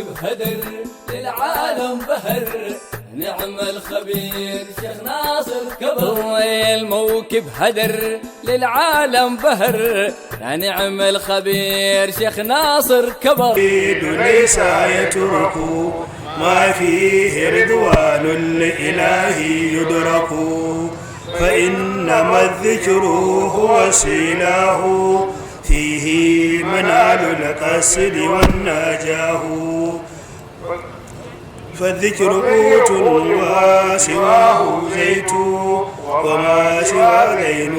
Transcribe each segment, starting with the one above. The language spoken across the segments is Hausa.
الموكب هدر للعالم بهر، نعم الخبير شيخ ناصر كبر. الموكب هدر للعالم بهر، نعم الخبير شيخ ناصر كبر. ليس يترك ما فيه رضوان الإله يدرك، فإنما الذكر هو السلاح، فيه منال القصد والنجاه، فالذكر قوت وسواه زيت، وما سوى ذين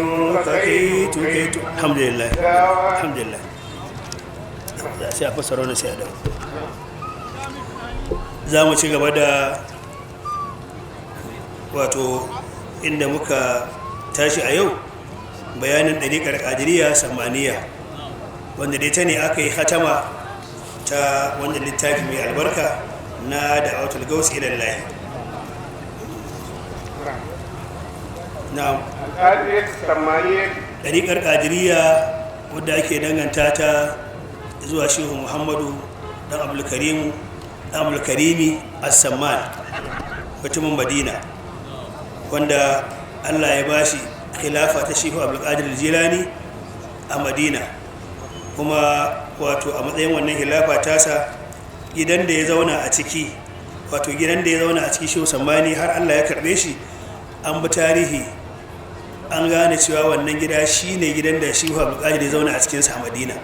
فكيت كيت. الحمد لله، الحمد لله. Sai a fassara wannan, sai a dawo. Za mu ci gaba da wato inda muka tashi a yau, bayanin ɗariƙar ƙadiriya Sammaniya, wanda dai ta ne aka yi hatama ta wannan littafi mai albarka na Da'awatul Gaus Ilallahi. Na'am. القادرية السمانية. Ɗariƙar ƙadiriya wadda ake danganta ta zuwa Shehu Muhammadu ɗan Abdulkarimu, ɗan Abdulkarimi As-Samman, mutumin Madina, wanda Allah ya bashi khilafa ta Shehu Abdulkadir Jilani a Madina. Kuma wato a matsayin wannan khilafa tasa, gidan da ya zauna a ciki, wato gidan da ya zauna a ciki Shehu Sammani har Allah ya karbe shi, an bi tarihi an gane cewa wannan gida shine gidan da Shehu Abdulkadir ya zauna a cikinsa a Madina,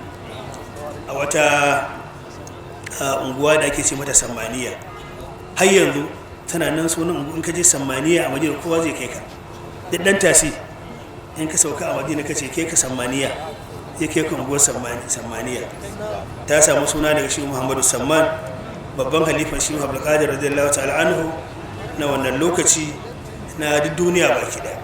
a wata unguwa da ake ce mata Sammaniya. Har yanzu tana nan sunan unguwa. In ka je Sammaniya a Madina, kowa zai kai ka. Duk dan tasi, in ka sauka a Madina, ka ce kai ka Sammaniya, zai kai ka unguwar Sammaniya. Ta samu suna daga Shehu Muhammadu Samman, babban halifan Shehu Abdulkadir radiyallahu ta'ala anhu na wannan lokaci na duk duniya baki daya.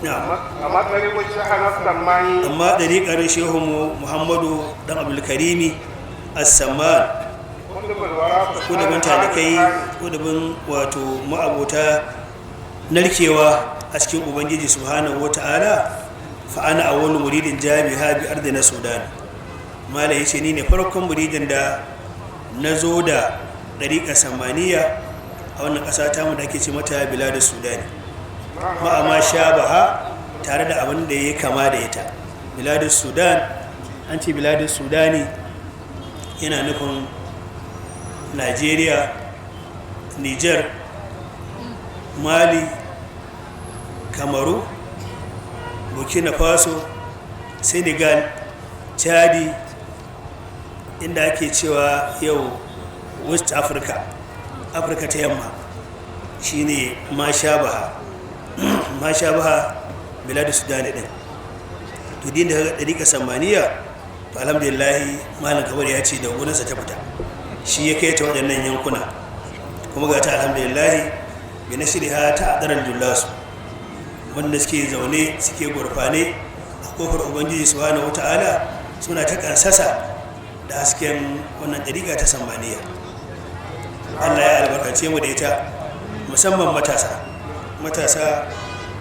Na'am. أما طريق الشيخ السماني، Amma ɗariƙar Shehunmu Muhammadu dan Abdulkarimi As-Samman, قطب الورى، kudubin talikai, kudubin wato ma'abota narkewa a cikin Ubangiji subhanahu wata'ala, fa ana awwalu muridin jami'a bi ardina Sudan. Malam yace ni ne farkon muridin da na zo da ɗariƙar Samaniya a wannan ƙasa tamu da ake ce mata Biladu Sudani, ma'ama shabaha, tare da abin da ya kama da ita. Biladu Sudan, an ce Biladu Sudani yana nufin Nigeria, Niger, Mali, Kamaru, Burkina Faso, Senegal, Chadi, inda ake cewa yau West Africa, Afirka ta Yamma, shine ma shabaha Biladu Sudani din. To din da ɗariƙa Samaniya, to alhamdulillah, Malam Kabar ya ce da wurinsa ta fita, shi ya kai ta waɗannan yankuna. Kuma ga ta, alhamdulillah, bi na shirya ta adarar jullasu, wanda suke zaune suke gurfane a kofar Ubangiji subhanahu wata'ala, suna ta kansasa da hasken wannan ɗariƙa ta Samaniya. Allah ya albarkace mu da ita, musamman matasa. Matasa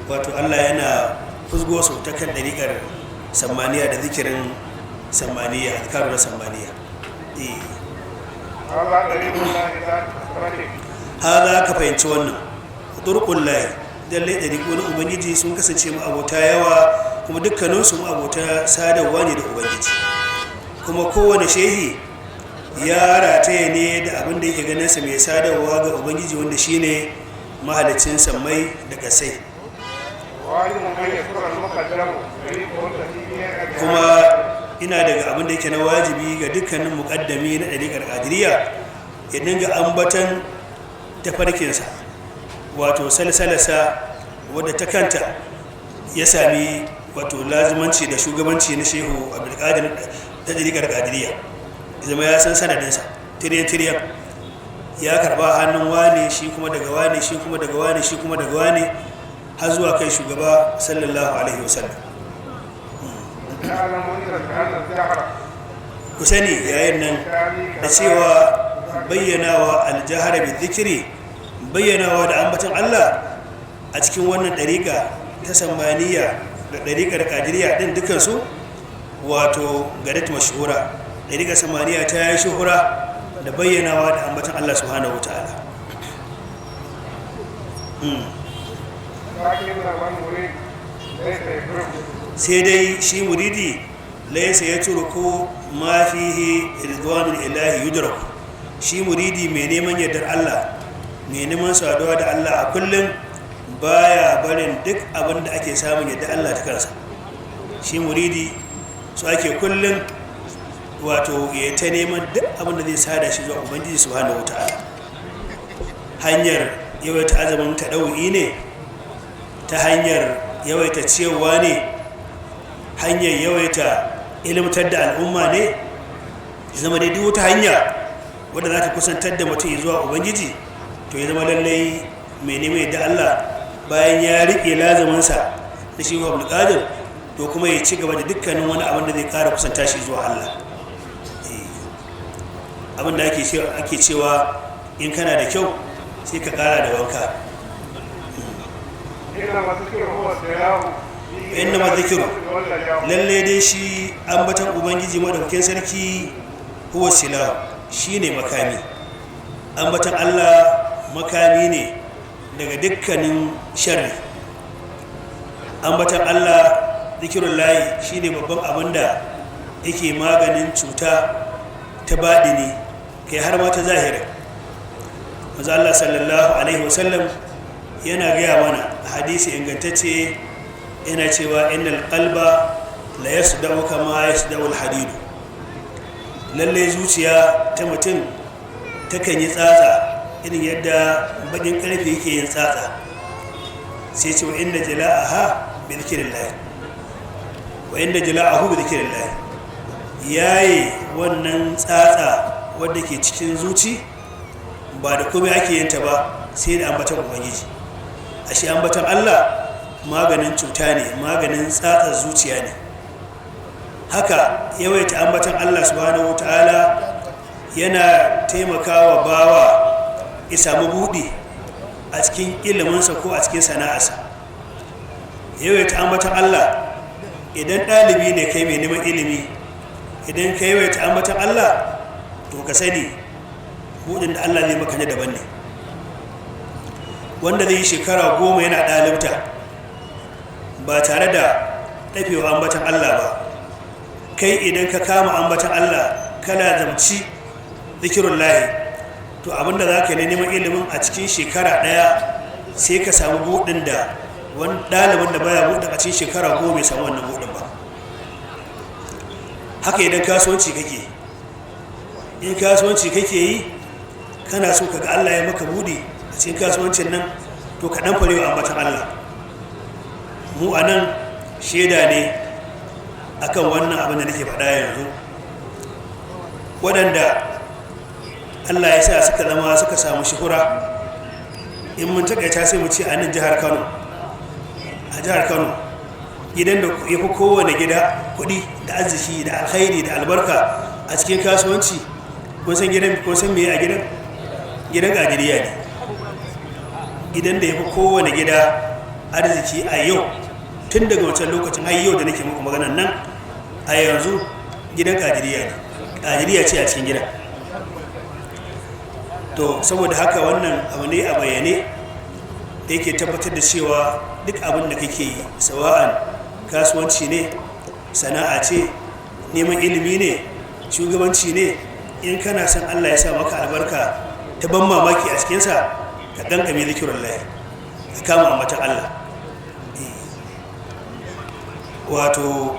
wato Allah yana fusgo su ta kan ɗariƙar Sammaniya da zikirin Sammaniya, azkaru na Sammaniya. هذا طريق الله ذات كثرته. Haza, ka fahimci wannan, turqul lahi, lalle ɗariƙu na Ubangiji sun kasance abota yawa, kuma dukkaninsu abota sadarwa ne da Ubangiji. Kuma kowane shehi ya rataye ne da abin da yake ganinsa mai sadarwa ga Ubangiji, wanda shine mahalicin sammai da ƙasai. واجب أن يذكر المقدم طريقه التي هي Kuma ina daga abin da yake na wajibi ga dukkanin muƙaddami na ɗariƙar Ƙadiriya ya dinga ambatan tafarkinsa, wato salsalarsa wadda ta kanta ya sami wato lazimanci da shugabanci na Shehu Abdulkadir ta ɗariƙar Ƙadiriya. Zama ya san sanadinsa tiriyan tiriyan, ya karba hannun wane, shi kuma daga wane, shi kuma daga wane, shi kuma daga wane, har zuwa kai shugaba sallallahu alaihi wasallam. تعلم إذا أن الجهر Ku sani yayin nan da cewa bayyanawa, aljahara bi zikiri, bayyanawa da ambaton Allah a cikin wannan ɗariƙa ta Sammaniya da ɗariƙar Ƙadiriya ɗin, dukansu wato gadat mashhura, Ɗariƙar Samaniya ta yi shuhura da bayyanawa da ambatan Allah subhanahu wa ta'ala. لكن المريد ليس يترك. Sai dai shi muridi laisa ya turku ma fihi ridwanul ilahi yudraku. Shi muridi mai neman yardar Allah, mai neman saduwa da Allah, a kullum baya barin duk abin da ake samun yardar Allah ta kansa. Shi muridi su ake kullum wato ya ta neman duk abin da zai sada shi zuwa Ubangiji subhanahu wata'ala. Hanyar yawaita azumin taɗau'i ne, ta hanyar yawaita ciyarwa ne, hanyar yawaita ilimtar da al'umma ne, zama dai duk wata hanya wadda za ta kusantar da mutum zuwa Ubangiji. To ya zama lallai mai neman yadda Allah, bayan ya riƙe lazaminsa na shi Abdulkadir, to kuma ya ci gaba da dukkanin wani abin da zai ƙara kusanta shi zuwa Allah. Abin da ake cewa in kana da kyau sai ka ƙara da wanka. إنما الذكر هو السلام. Innama zikiru, lalle dai shi ambatan Ubangiji Madaukakin Sarki, huwa silahu, shine makami. Ambatan Allah makami ne daga dukkanin sharri. Ambatan Allah, zikirun layi, shine babban abin da yake maganin cuta ta baɗini, kai har ma ta zahiri. Manzo Allah sallallahu alaihi wasallam yana gaya mana a hadisi ingantacce, yana cewa innal qalba la yasda'u kama yasda'u al-hadid. Lalle zuciya ta mutum takan yi tsatsa irin yadda bakin karfe yake yin tsatsa. Sai ce wa inna jala'aha bi dhikrillah, wa inna jala'ahu bi dhikrillah. Yayi wannan tsatsa wadda ke cikin zuci ba da komai ake yin ta ba sai da ambaton Ubangiji. Ashe ambaton Allah maganin cuta ne, maganin tsatsar zuciya ne. Haka yawaita ambaton Allah subhanahu wataala yana taimakawa bawa ya samu buɗi a cikin iliminsa ko a cikin sana'arsa. Yawaita ambaton Allah, idan ɗalibi ne kai mai neman ilimi, idan ka yawaita ambaton Allah, to ka sani buɗin da Allah zai maka na daban ne. Wanda zai yi shekara 10 yana ɗalibta ba tare da ɗafewa ambatan Allah ba, kai idan ka kama ambatan Allah kana zamci zikirun lahi, to abinda za ka yi na neman ilimin a cikin shekara 1 sai ka samu buɗin da wani ɗalibin da baya buɗin a cikin shekara 10 bai samu wannan buɗin ba. Haka idan kasuwanci kake, in kasuwanci kake yi kana so ka ga Allah ya maka buɗi a cikin kasuwancin nan, to ka ɗan farewa ambatan Allah. Mu a nan shaida ne akan wannan abin da nake faɗa yanzu. Waɗanda Allah ya sa suka zama suka samu shuhura, in mun takaita sai mu ce a nan jihar Kano, a jihar Kano gidan da ya fi kowane gida kuɗi da arziki da alkhairi da albarka a cikin kasuwanci, kun san gidan, kun san meye a gidan? Gidan Kadiriya ne. Gidan da ya fi kowane gida arziki a yau, tun daga wancan lokacin har yau da nake muku maganan nan a yanzu, gidan Kadiriya ne. Kadiriya ce a cikin gidan. To saboda haka wannan abu ne a bayyane da yake tabbatar da cewa duk abin da kake yi, sawa'an kasuwanci ne, sana'a ce, neman ilimi ne, shugabanci ne, in kana son Allah ya sa maka albarka ta ban mamaki a cikinsa, ka kankame zikirin lahi, ka kama ambatan Allah. Wato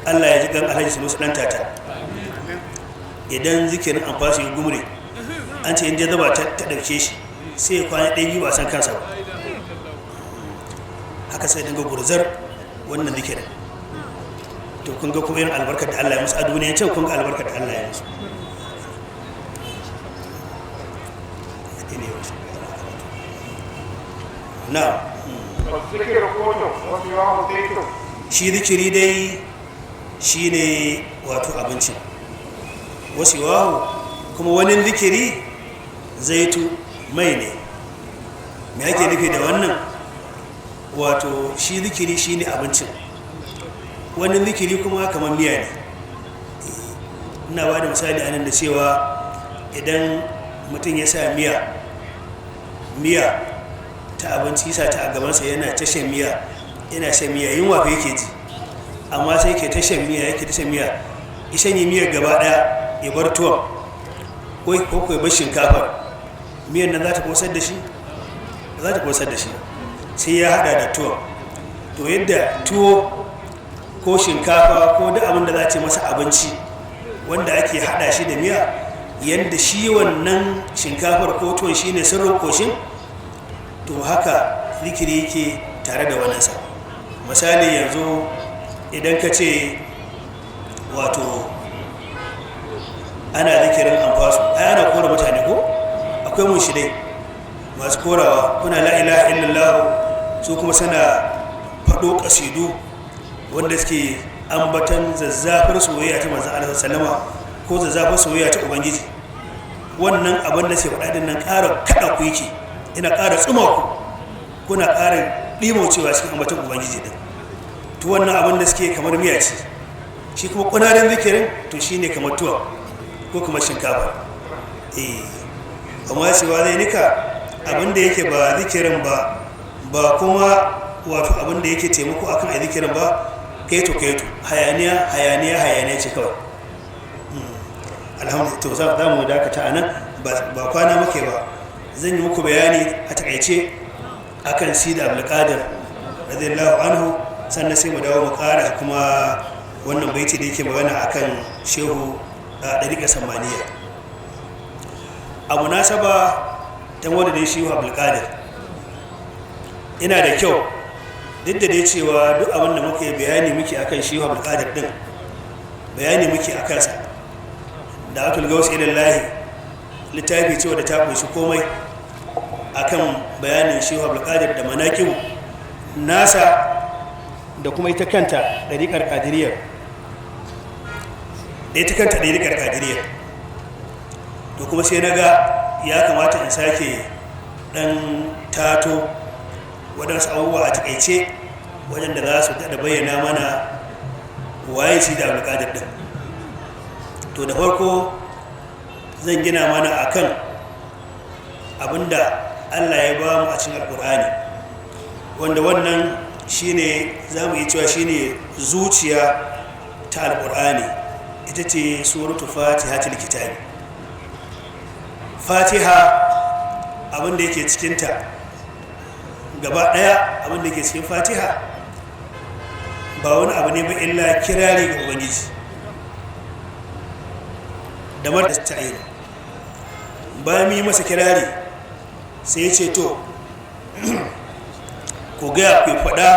Allah ya ji kan Alhaji Sunusi ɗan Tata. Idan zikirin amfani gumre, an ce in jazaba ta ɗauke shi sai ya kwana 1, 2 ba san kansa ba. Haka sai dinga gurzar wannan zikirin. To kun ga kuma irin albarkar da Allah ya musu a duniya can, kun ga albarkar da Allah ya musu. Na. والذكر قوت وسواه زيت. Shi zikiri dai shi ne wato abincin, wasu wahu kuma wani zikiri zaitu, mai ne. Me ake nufi da wannan? Wato shi zikiri shi ne abincin, wani zikiri kuma kamar miya ne. Ina ba da misali anan da cewa idan mutum ya sa miya miya ta abinci sa ta a gabansa, yana ta shan miya, yana shan miya, yunwa fa yake ji, amma sai ke ta shan miya, yake ta shan miya, ya shanye miyar gaba daya, ya bar tuwon ko ya bar shinkafar, miyar nan za ta kosar da shi? Za ta kosar da shi, sai ya hada da tuwon. To yadda tuwo ko shinkafa ko duk abin da za a ce masa abinci wanda ake hada shi da miya, yadda shi wannan shinkafar ko tuwon shine sirrin koshin, to haka zikiri yake tare da waninsa. Misali yanzu idan ka ce wato ana zikirin amfasu, ai ana kora mutane, ko akwai munshidai masu korawa, kuna la ilaha illallah, su kuma suna faɗo ƙasidu wanda suke ambatan zazzafar soyayya ta manzon Allah sallama ko zazzafar soyayya ta Ubangiji. Wannan abin da suke faɗa din nan ƙara kaɗa ku yake, ina ƙara tsuma ku, kuna ƙara ɗimocewa cikin ambatan Ubangiji din. To wannan abin da suke kamar miya ce, shi kuma ƙunarin zikirin to shine kamar tuwa ko kamar shinkafa. Eh, amma cewa zai nika abin da yake ba zikirin ba, ba kuma wato abin da yake taimako akan a zikirin ba, kaito kaito, hayaniya hayaniya hayaniya ce kawai. Alhamdulillah, to za mu dakata a nan, ba kwana muke ba. Zan yi muku bayani a takaice akan Sida Abdulkadir radiyallahu anhu, sannan sai mu dawo mu kara kuma wannan baiti da yake magana akan shehu a ɗariƙar Sammaniya. A munasaba ta wanda dai shehu Abdulkadir, ina da kyau duk da dai cewa duk abin da muke bayani muke akan shehu Abdulkadir din, bayani muke akan sa da Atul Gaus Ilallahi, littafi cewa da ta kunshi komai akan bayanin shehu Abdulkadir da manakibu nasa da kuma ita kanta ɗariƙar Ƙadiriyar, da ita kanta ɗariƙar Ƙadiriyar. To kuma sai na ga ya kamata in sake ɗan tato waɗansu abubuwa a taƙaice waɗanda za su daɗa bayyana mana waye shi da Abdulkadir ɗin. To da farko zan gina mana akan abinda Allah ya ba mu a cikin Alƙur'ani, wanda wannan shine za mu iya cewa shine zuciya ta Alƙur'ani, ita ce suratu Fatihatul Kitabi. Fatiha, abinda yake cikinta gaba ɗaya, abinda yake cikin Fatiha ba wani abu ne ba illa kirari ga Ubangiji da marta'in. Bayan mu yi masa kirari, sai ya ce to ku gaya, ku faɗa,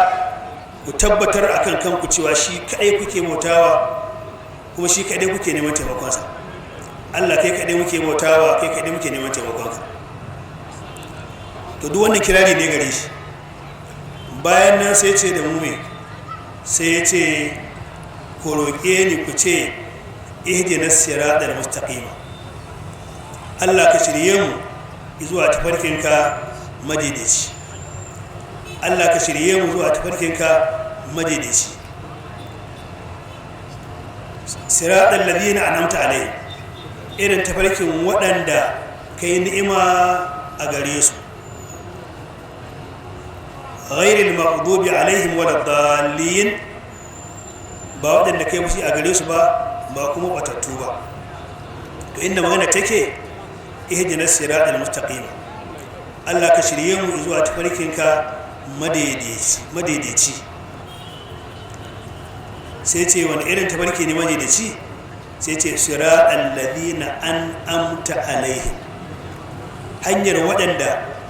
ku tabbatar akan kanku cewa shi kaɗai kuke bautawa kuma shi kaɗai kuke neman taimakonsa. Allah, kai kaɗai muke bautawa, kai kaɗai muke neman taimakonka. To duk wannan kirari ne gare shi. Bayan nan sai ce da mu me? Sai ya ce ku roƙe ni, ku ce ihdina siratal mustaqima, Allah ka shirye mu zuwa tafarkinka madaidaici. Allah ka shirye mu zuwa tafarkinka madaidaici, siratal ladina an'amta alaihim, irin tafarkin waɗanda kai ni'ima a gare su, ghairil maghdubi alaihim waladdallin, ba waɗanda kai mushi a gare su ba, ba kuma batattu ba. To inda magana take, ihdinas siratal mustaqim, Allah ka shirye mu zuwa tafarkinka madaidaici madaidaici. Sai ce wani irin tafarki ne madaidaici? Sai ce siratal ladina an'amta alaihim, hanyar waɗanda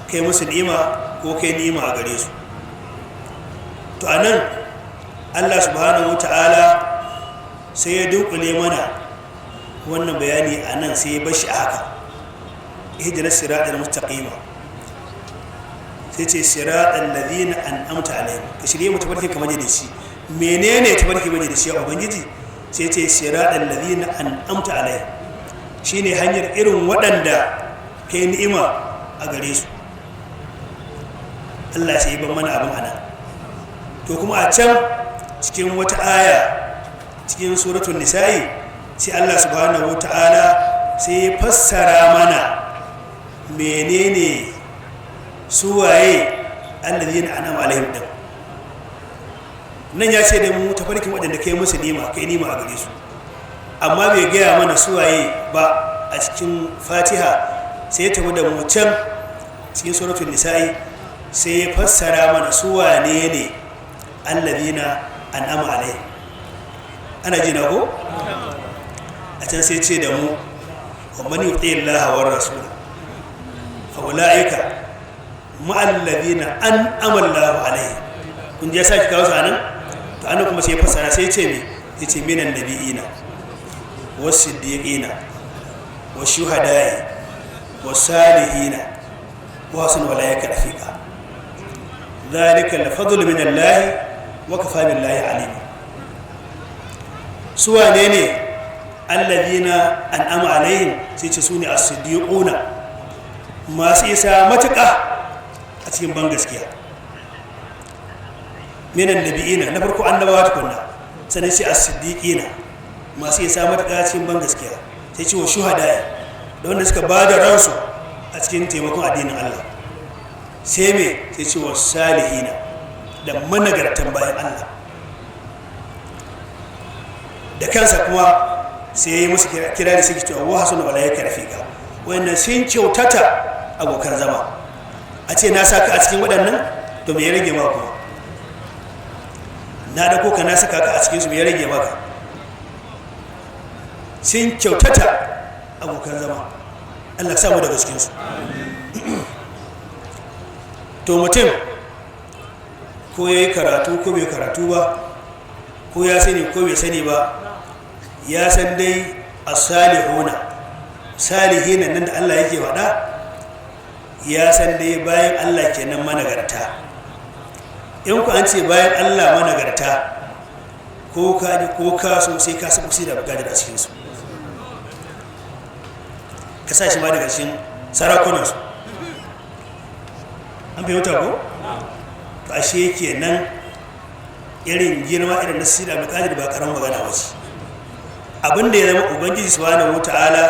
kai musu ni'ima ko kai ni'ima a gare su. To anan Allah subhanahu wata'ala sai ya dunkule mana wannan bayani a nan, sai ya bashi a haka: ihdina siratal mustaqima, sai ce siratal ladina an'amta alaihim, ka shirye mu tafarki kamar da shi. Menene tafarki bane da shi a Ubangiji? Sai ce siratal ladina an'amta alaihim, shine hanyar irin waɗanda kai ni'ima a gare su. Allah sai ban mana abin anan. To kuma a can cikin wata aya cikin suratul Nisa'i, Sai Allah subhanahu wata'ala sai ya fassara mana menene suwaye allazina an'ama alaihim din. Nan ya ce da mu tafarkin waɗanda kai musu nima, kai nima a gare su, amma bai gaya mana suwaye ba a cikin Fatiha. Sai ya tafi da mu can cikin Suratul Nisa'i, sai ya fassara mana suwane ne allazina an'ama alaihim. Ana ji na ko? A can sai ce da mu wa man yuti Allah war rasul fa ulaika ma'al ladina an'ama Allahu alaihim. Kun ji ya saki kawo su anan. To anan kuma sai ya fassara, sai ce me? Yace minan nabiyina was-siddiqina wash-shuhada'i was-salihina wa hasuna ulaika rafiqa, dhalika al-fadlu min Allah wa kafa billahi alim. Su wane ne alladina an'ama alaihim? Sai ce su ne as-siddiquna, masu isa matuƙa a cikin ban gaskiya. Minan nabiyina, na farko annabawa tukunna, sannan sai as-siddiqina, masu isa matuƙa a cikin ban gaskiya. Sai ce wa shuhada, da wanda suka ba da ransu a cikin taimakon addinin Allah. Sai me? Sai ce wa salihina, da managartan bayan Allah. Da kansa kuma sai ya yi musu kira da suke cewa wa hasuna wala rafiqa, wannan sun kyautata abokan zama. A ce na saka a cikin waɗannan, to me ya rage maka kuma? Na dauko ka na saka ka a cikin su, me ya rage maka? Sun kyautata abokan zama. Allah samu daga cikin su. To mutum ko ya yi karatu ko bai karatu ba, ko ya sani ko bai sani ba, ya san dai as-salihuna, salihina nan da Allah yake faɗa, ya san dai bayan Allah kenan managarta. In ku an ce bayan Allah managarta, ko ka ji ko ka so, sai ka sabu sai da bukatar a cikin su, ka sa shi ma daga cikin sarakunan su. An fahimta ko? To ashe kenan irin girma irin na Sida Abdulkadir ba karamin magana ba ce. Abin da ya zama Ubangiji subhanahu wata'ala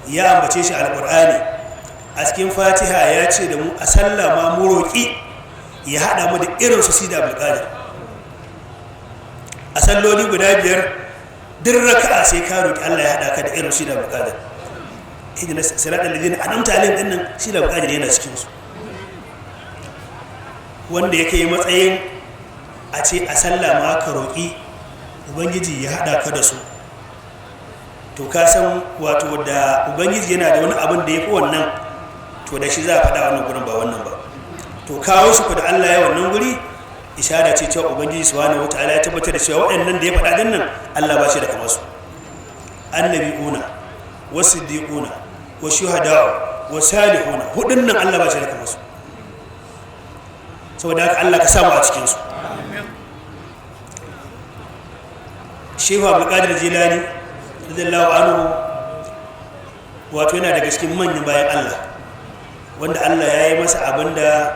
ya ambace shi Alƙur'ani a cikin Fatiha, ya ce da mu a sallah ma mu roƙi ya haɗa mu da irin su Sida Abdulkadir. A salloli guda 5, duk raka'a sai ka roƙi Allah ya haɗa ka da irin Sida Abdulkadir. Ihdina siratal ladina an'amta alaihim dinnan, Sida Abdulkadir yana cikin su. Wanda yake yi matsayin a ce a sallah ma ka roƙi Ubangiji ya haɗa ka da su, to ka san wato da Ubangiji yana da wani abin da ya fi wannan, to da shi za a faɗa wannan gurin ba wannan ba. To kawo shi ku da Allah ya wannan guri, ishara ce cewa Ubangiji subhanahu wataala ya tabbatar da cewa waɗannan da ya faɗa din nan, Allah ba shi da kamar su. Annabi'una, wasiddiquna, wa shuhada'u, wa salihuna, hudun nan Allah ba shi da kamar su. Saboda haka Allah ka samu a cikin su. Shehu Abdulkadir Jilani radiyallahu anhu, wato yana daga cikin manyan bayan Allah wanda Allah ya yi masa abin da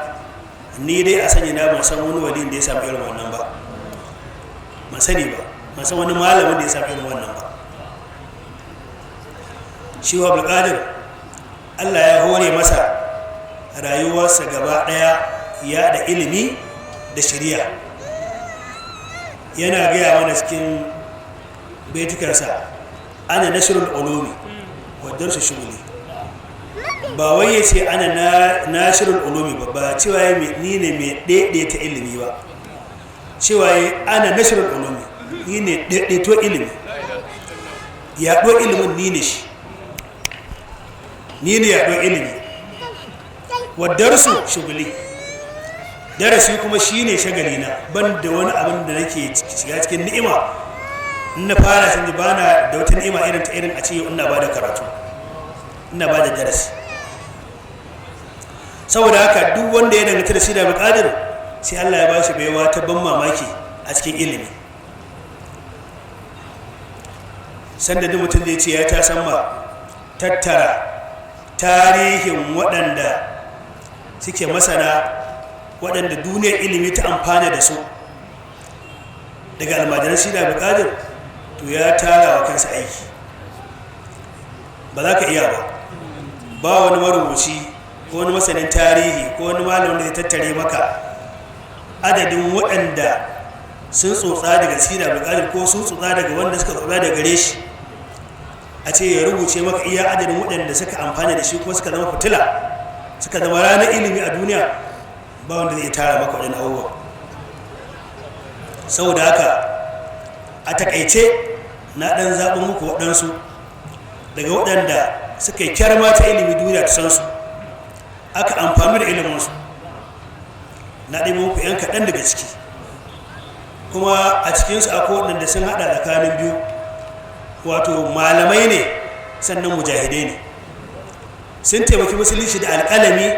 ni dai a sanya na ban san wani waliyin da ya samu irin wannan ba. Ban sani ba, ban san wani malamin da ya samu irin wannan ba. Shehu Abdulkadir Allah ya hore masa rayuwarsa gaba ɗaya ya da ilimi da shari'a. Yana gaya mana cikin baitukarsa, ana nashrul ulumi wa darsu shughuli. Ba wai ya ce ana nashrul ulumi ba, ba cewa ya ni ne mai daidaita ilimi ba, cewa ya ana nashrul ulumi, ni ne daidaito ilimi, yaɗo ilimin ni ne shi, ni ne yaɗo ilimi, wa darsu shughuli, darasi kuma shine shagali na, ban da wani abin da nake shiga cikin ni'ima in na fara sun ji bana da wata ni'ima irin ta irin a ce ina ba da karatu, ina ba da darasi. Saboda haka duk wanda ya danganta da Sida Abdulkadir, sai Allah ya ba shi baiwa ta ban mamaki a cikin ilimi. Sanda duk mutum da ya ce ya ta san ma tattara tarihin waɗanda suke masana, waɗanda duniyar ilimi ta amfana da su daga almajiran Sida Abdulkadir, To ya tara wa kansa aiki, ba za ka iya ba. Ba wani marubuci ko wani masanin tarihi ko wani malamin da ya tattare maka adadin waɗanda sun tsotsa daga Sida Abdulkadir ko sun tsotsa daga wanda suka tsotsa daga gare shi, a ce ya rubuce maka iya adadin waɗanda suka amfana da shi ko suka zama fitila, suka zama ranar ilimi a duniya, ba wanda zai tara maka waɗannan abubuwa. Saboda haka, a takaice, na ɗan zaɓin muku waɗansu daga waɗanda suka yi kyarma ta ilimi, duniya ta san su, aka amfani da iliminsu. Na ɗaya muku 'yan kaɗan daga ciki. Kuma a cikinsu akwai waɗanda sun haɗa tsakanin biyu, wato malamai ne sannan mujahidai ne. Sun taimaki Musulunci da alƙalami,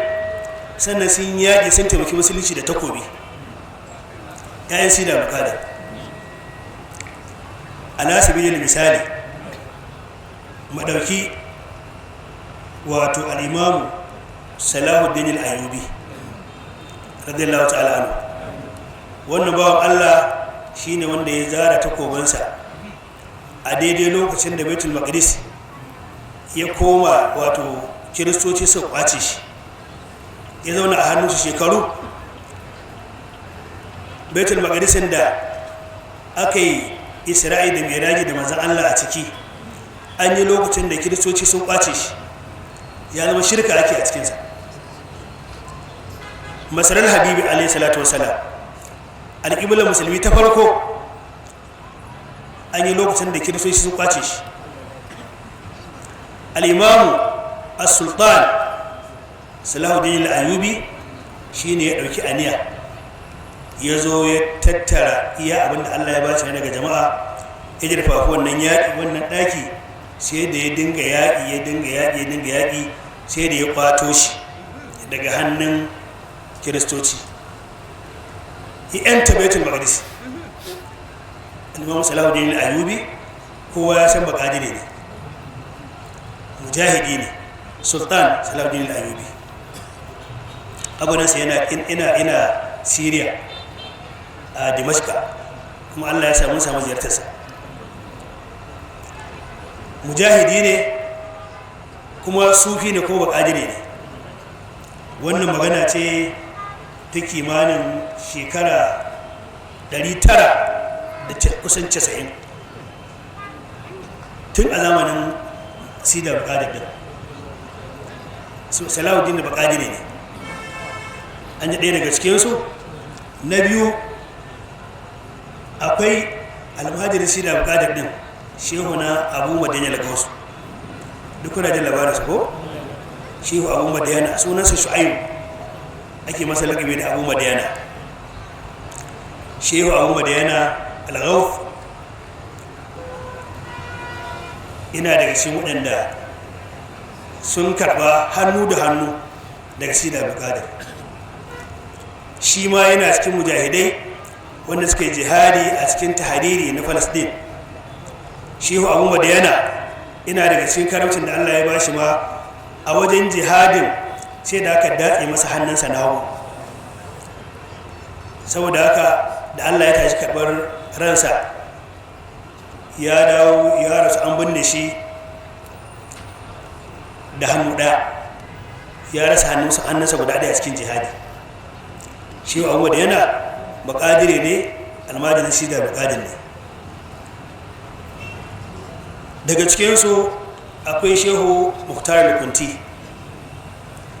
sannan sun yaƙi, sun taimaki Musulunci da takobi. ‘Ya'yan Sida Bukada, ala sabilil misali, madauki wato al'imamu Salahuddin Al'ayubi radiyallahu ta'ala anhu. Wannan bawan Allah shine wanda ya zara takobinsa a daidai lokacin da Baitul Maqdis ya koma, wato Kiristoci suka kwace shi, ya zauna a hannunsu shekaru. Baitul Maqdisin da aka yi Isra'i da Miraji da Manzan Allah a ciki, an yi lokacin da Kiristoci sun kwace shi, ya zama shirka ake a cikinsa. Masarar Habibi alayhi salatu wasalam, alƙiblar Musulmi ta farko, an yi lokacin da Kiristoci sun kwace shi. Al'imamu as-Sultan Salahuddin Al'ayubi shi ne ya ɗauki aniya, ya zo ya tattara iya abinda Allah ya ba shi daga jama'a, ya jirfafi wannan yaƙi, wannan ɗaki, sai da ya dinga yaƙi, ya dinga yaƙi, ya dinga yaƙi, sai da ya kwato shi daga hannun Kiristoci, ya 'yanta Baitul Maqdis. Imam Salahuddin Al-Ayubi, kowa ya san bakadire ne, mujahidi ne. Sultan Salahuddin Al-Ayubi, abudansa yana ina Syria, a Dimashka, kuma Allah ya samu ziyartarsa. Mujahidi ne, kuma sufi ne, ko bakadire ne. Wannan magana ce ta kimanin shekara 900 da kusan 90, tun a zamanin Sida Bukadir din. Salahuddin da bakadire ne, an yi ɗaya daga cikinsu. Na biyu, akwai almajirin Sida Bukadir din, Shehu na Abu Madina Lagos. Duk kuna jin labarinsa ko? Shehu Abu Madiyana, sunansa Shu'aibu, ake masa lakabi da Abu Madiyana. Shehu Abu Madiyana Al-Ghawth ina daga cikin waɗanda sun karɓa hannu da hannu daga Sida Bukadir. Shi ma yana cikin mujahidai wanda suka yi jihadi a cikin tahariri na Falasɗin. Shehu Abu Madiyana ina daga cikin karamcin da Allah ya bashi ma, a wajen jihadin sai da aka datse masa hannunsa na hagu. Saboda haka, da Allah ya tashi karɓar ransa, ya dawo ya rasu, an binne shi da hannu ɗaya, ya rasa hannunsa guda ɗaya a cikin jihadi. Shi Abu da yana bakadire ne, almajirin shi da bakadir ne. Daga cikinsu akwai Shehu Muktar Lukunti,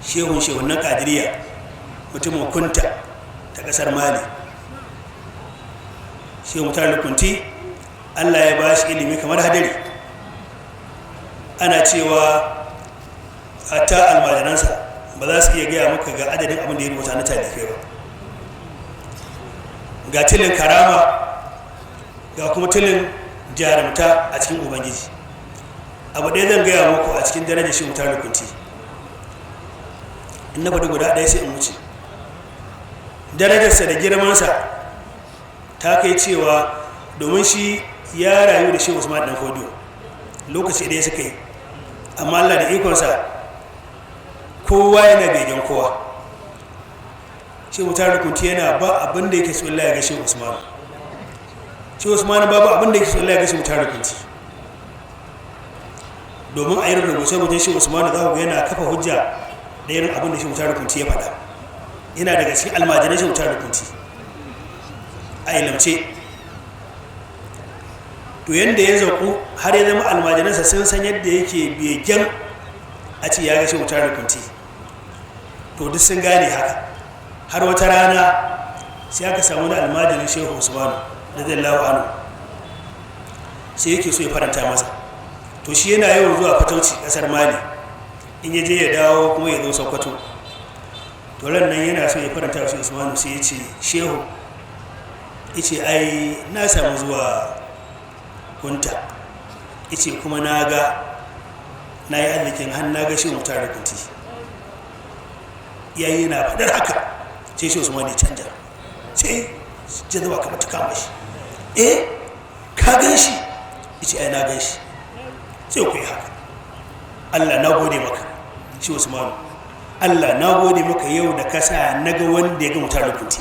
shehun shehunan Kadiriya, mutumin Kunta ta kasar Mali. Shehu Muktar Lukunti, Allah ya ba shi ilimi kamar hadari. Ana cewa hatta almajiransa ba za su iya gaya maka ga adadin abin da ya rubuta na talifai ba. Ga tilin karama, ga kuma tilin jarumta a cikin Ubangiji. Abu ɗaya zan gaya muku a cikin darajar shi Mutar Lukunti, in na faɗi guda ɗaya sai in wuce. Darajarsa da girmansa ta kai cewa, domin shi ya rayu da Shi Usman Dan Fodiyo, lokaci ɗaya suka yi, amma Allah da ikonsa kowa yana begen kowa. Shi Mutar Lukunti yana ba abin da yake so Allah ya ga Shi Usman. Shi Usman babu abin da yake so Allah ya gashi mutar kunci. Domin a irin rubuce rubucen shi Usman za ku ga yana kafa hujja da irin abin da shi mutar kunci ya faɗa. Yana daga cikin almajiran shi mutar kunci a ilimce. To yanda ya zaku har ya zama almajiransa sun san yadda yake begen a ce ya gashi mutar kunci. To duk sun gane haka. Har wata rana sai aka samu wani almajirin Shehu Usmanu radiyallahu anhu, sai yake so ya faranta masa. To shi yana yawan zuwa fatauci kasar Mali, in ya je ya dawo kuma ya zo Sokoto. To ran nan yana so ya faranta shi Usmanu, sai ya ce Shehu, ya ce ai na samu zuwa Kunta, ya ce kuma na ga na yi arzikin har na ga Shehu Mutar Kunti. Yayi yana faɗar haka sai Shehu Usmanu ya canja, sai jazaba kamar ta kama shi. Eh, ka gan shi? Ya ce ai na gan shi. Sai ku yi haka, Allah na gode maka shi Usmanu, Allah na gode maka yau da ka sa na ga wanda ya ga Mutar Kunti.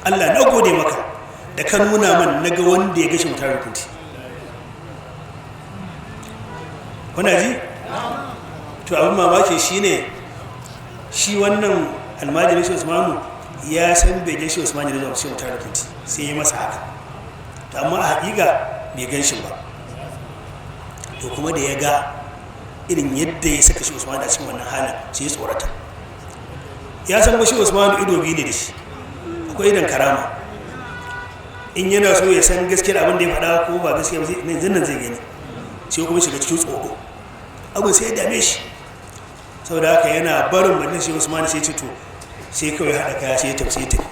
Allah na gode maka da ka nuna man na ga wanda ya ga shi Mutar Kunti. Kuna ji? To abin mamaki shine shi wannan almajirin shi Usmanu ya san begen shi Usmanu da zuwa shi Mutar Kunti, sai ya masa haka. To amma a haƙiƙa bai gan shi ba. To kuma da ya ga irin yadda ya saka shi Usmanu a cikin wannan halin, sai ya tsorata. Ya san ba shi Usmanu ido biyu ne da shi, akwai idon karama. In yana so ya san gaskiyar abin da ya faɗa ko ba gaskiya ba, yanzu nan zai gani. Sai kuma shiga cikin tsoro, abin sai ya dame shi. Saboda haka yana barin madina shi Usmanu sai ce to sai kawai haɗa kaya sai ya tafi, sai ya tafi.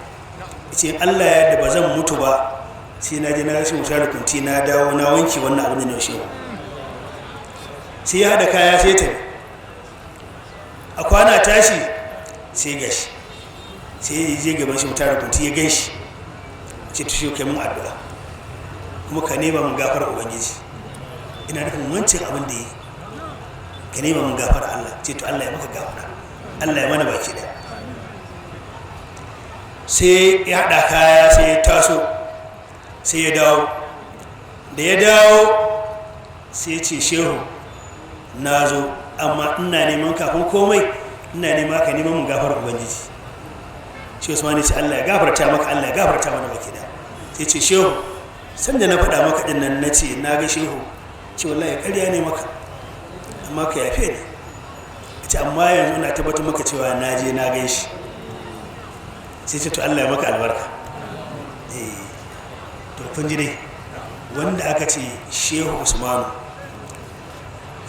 Ya ce Allah ya yarda ba zan mutu ba sai na je na rashin wuta da kunti, na dawo na wanke wannan abin da na yaushe. Sai ya haɗa kaya sai ya tafi. A kwana tashi sai gashi, sai ya je gaban shi Mutar Kunti ya gan shi, ce to shi kai mun addu'a kuma ka nema mun gafara Ubangiji, ina nufin wancan abin da yi, ka nema mun gafara Allah. Ce to Allah ya maka gafara, Allah ya mana baki ɗaya. Sai ya haɗa kaya sai ya taso sai ya dawo. Da ya dawo sai ya ce Shehu na zo, amma ina neman kafin komai ina nema ka neman mun gafara Ubangiji. Shi Usman ya ce Allah ya gafarta maka, Allah ya gafarta mana baki da. Sai ce Shehu, sanda na faɗa maka din nan na ce na ga Shehu, ce wallahi ƙarya ne maka, amma ka yafe ni. Ce amma yanzu ina tabbatar maka cewa na je na gan shi. Sai ce to Allah ya maka albarka. To kun ji dai wanda aka ce Shehu Usmanu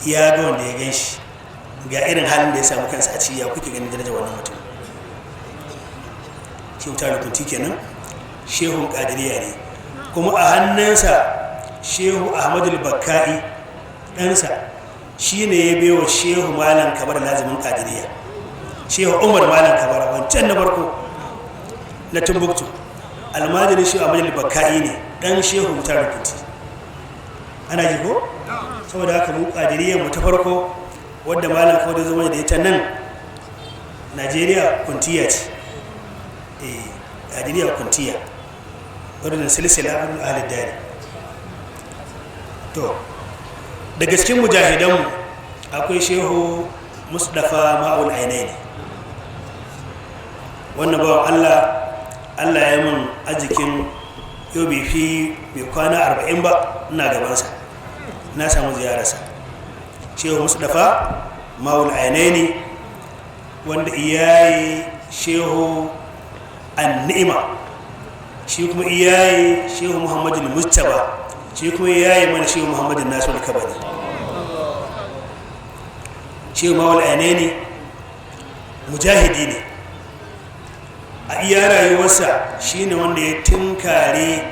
ya ga wanda ya gan shi, ga irin halin da ya samu kansa a ciki, ya kuke ganin darajar wannan mutum? Shehu Taru Kunti kenan, Shehun Kadiriya ne. Kuma a hannunsa Shehu Ahmadu Bakka'i ɗansa shi ne ya baiwa Shehu Malam Kabar lazimin Kadiriya. Shehu Umar Malam Kabar wancan na farko na Timbuktu, almajirin Shehu Ahmadu Bakka'i ne, ɗan Shehu Taru Kunti. Ana ji ko? Saboda haka mu Kadiriyyar mu ta farko wadda Malam Kabar zo mana da ita nan Najeriya Kuntiya ce. Kadiriya Kuntiya, wadda silsila abin ahalin dari. To daga cikin mujahidanmu akwai Shehu Mustapha Ma'ul Ainaini. Wannan bawan Allah, Allah ya mun arzikin yau bai fi bai kwana 40 ba ina gabansa, na samu ziyararsa. Shehu Mustapha Ma'ul Ainaini wanda iyaye Shehu An-Ni'ima, shi kuma iyaye Shehu Muhammadu Mustapha, shi kuma iyaye mana Shehu Muhammadu Nasiru Kabari. Shehu Ma'ul Ainaini mujahidi ne a iya rayuwarsa. Shine wanda ya tinkare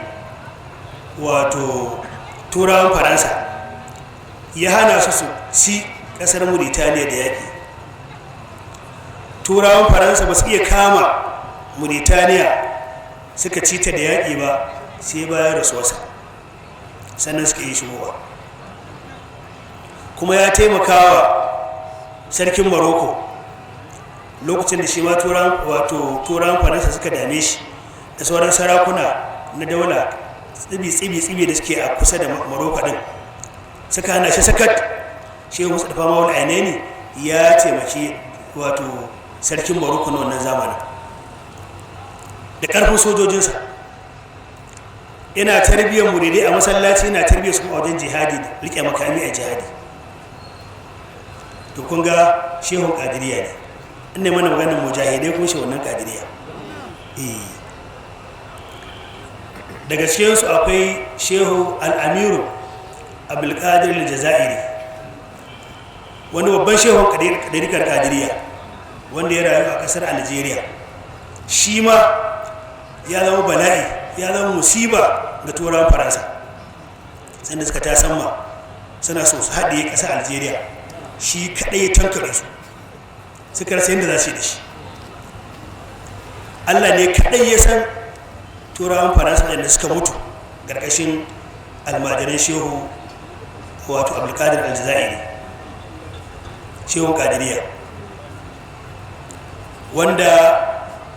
wato turawan Faransa, ya hana su su ci kasar Mauritania da yaƙi. Turawan Faransa ba su iya kama Mauritania suka ci ta da yaƙi ba sai bayan rasuwarsa, sannan suka yi shigowa. Kuma ya taimakawa sarkin Maroko lokacin da shi ma wato turawan Faransa suka dame shi da sauran sarakuna. na daula tsibi tsibi tsibi da suke a kusa da Maroko din, suka hana shi sakat. Shehu Mustapha Mawul Ainaini ya taimaki wato sarkin Maroko na wannan zamanin da ƙarfin sojojinsa. Ina tarbiyyar muridai a masallaci, ina tarbiyyar su a wajen jihadi, rike makami a jihadi. To kun ga shehun kadiriya ne. Ina mana maganar mujahidai kuma shehunan kadiriya. Daga cikinsu akwai Shehu Al'amiru Abdulkadir Aljazairi, wani babban shehun ɗarikar kadiriya wanda ya rayu a ƙasar Algeria. Shi ma ya zama bala'i, ya zama musiba ga Turawan Faransa sanda suka tasamma suna so su haɗe ƙasar Algeria. Shi kaɗai ya tankare su, suka rasa yadda za su yi da shi. Allah ne kaɗai ya san Turawan Faransa da suka mutu ƙarƙashin almajiran Shehu wato Abdulkadir Aljazairi, Shehun Kadiriya, wanda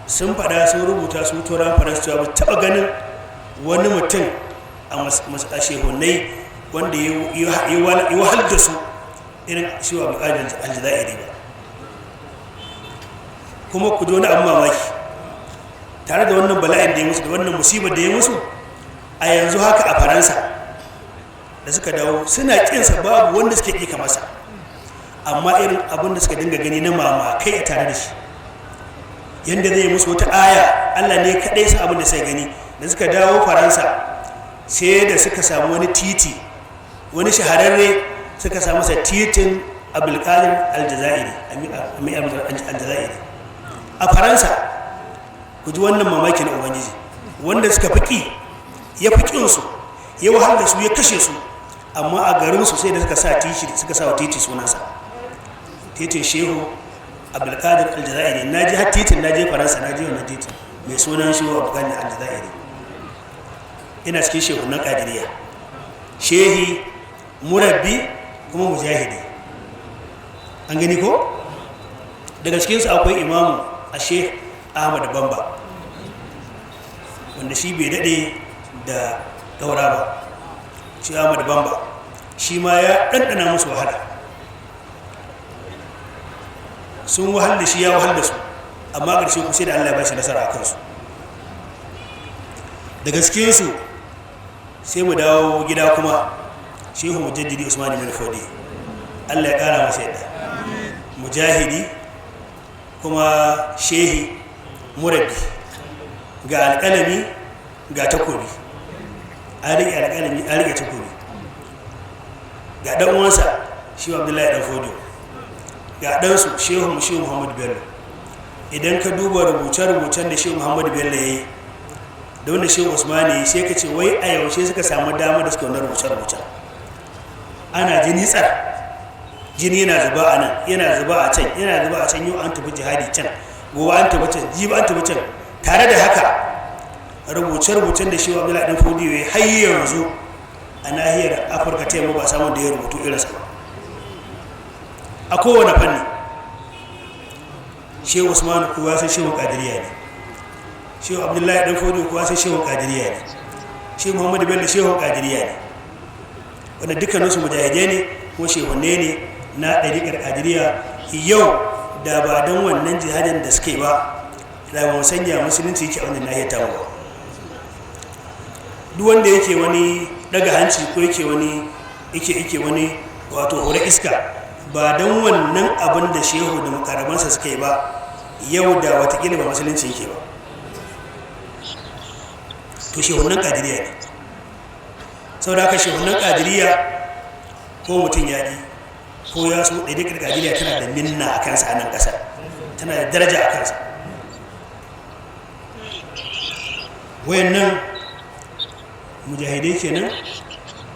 sun faɗa, sun rubuta, su Turawan Faransa, cewa ba taɓa ganin wani mutum a shehunai wanda ya wahal da su irin Shehu Abdulkadir Aljazairi ba. Kuma ku ji wani abu mamaki: tare da wannan bala'in da ya musu, da wannan musibar da ya musu, a yanzu haka a Faransa da suka dawo suna kinsa, babu wanda suke ƙi masa. Amma irin abin da suka dinga gani na mamakai a tare da shi, yadda zai musu wata aya, Allah ne kaɗai san abin da sai gani. Da suka dawo Faransa, sai da suka samu wani titi, wani shahararre, suka samu sa titin Abdulkadir Aljazairi, Aljazairi a Faransa. Ku ji wannan mamaki na Ubangiji: wanda suka fi ƙi, ya fi ƙinsu, ya wahal da su, ya kashe su, amma a garinsu sai da suka sa titi, suka sa wa titi sunansa, titin Shehu Abdulkadir Aljazairi. Na ji har titin, na je Faransa, na je wannan titin mai sunan Shehu Abdulkadir Aljazairi. Ina cikin shehunan Kadiriya, shehi murabbi kuma mujahidi. An gani ko? Daga cikinsu akwai Imamu a Sheikh Ahmad Bamba, wanda shi bai daɗe da gaura ba. Shi Ahmad Bamba shi ma ya ɗanɗana musu wahala, sun wahal da shi, ya wahal da su, amma ƙarshe ku sai da Allah ya ba shi nasara a kansu. Da cikinsu sai mu dawo gida kuma, Shehu Mujaddidi Usman bin Fodi, Allah ya ƙara masa yadda, mujahidi kuma shehi murabbi, ga alƙalami ga takobi, an riƙe alƙalami, an riƙe takobi. Ga ɗan uwansa shi Abdullahi ɗan Fodo, ga ɗansu Shehu Shehu Muhammadu Bello. Idan ka duba rubuce-rubucen da Shehu Muhammadu Bello ya yi da wanda Shehu Usmani, sai ka ce wai a yaushe suka samu dama da suka wani rubuce-rubucen? Ana jini tsar, jini yana zuba a nan, yana zuba a can, yana zuba a can. Yau an tafi jihadi can, gobe an tafi can, jibi an tafi can. Tare da haka rubuce-rubucen da Shehu Abdullahi ɗan Fodiyo ya har yanzu a nahiyar Afirka ta Yamma ba samun da ya rubutu irinsa ba a kowane fanni. Shehu Usman kuwa sai Shehu Kadiriya ne, Shehu Abdullahi ɗan Fodiyo kuwa sai Shehu Kadiriya ne, Shehu Muhammadu Bello Shehu Kadiriya ne, wanda dukkaninsu mujahidai ne ko shehunne ne na ɗariƙar Kadiriya. Yau da ba don wannan jihadin da suke ba, da ba mu sanya musulunci yake a wannan nahiyar tamu ba. Duk wanda yake wani daga hanci ko yake wani yake wani wato hore iska, ba don wannan abin da shehu da makarabansa suka yi ba, yau da watakila ba musulunci yake ba. To shehunan Kadiriya ne. Saboda haka shehunan Kadiriya, ko mutum ya ƙi ko ya so, ɗaiɗaikar Kadiriya tana da minna a kansa a nan ƙasar, tana da daraja a kansa. Wayannan mujahidai kenan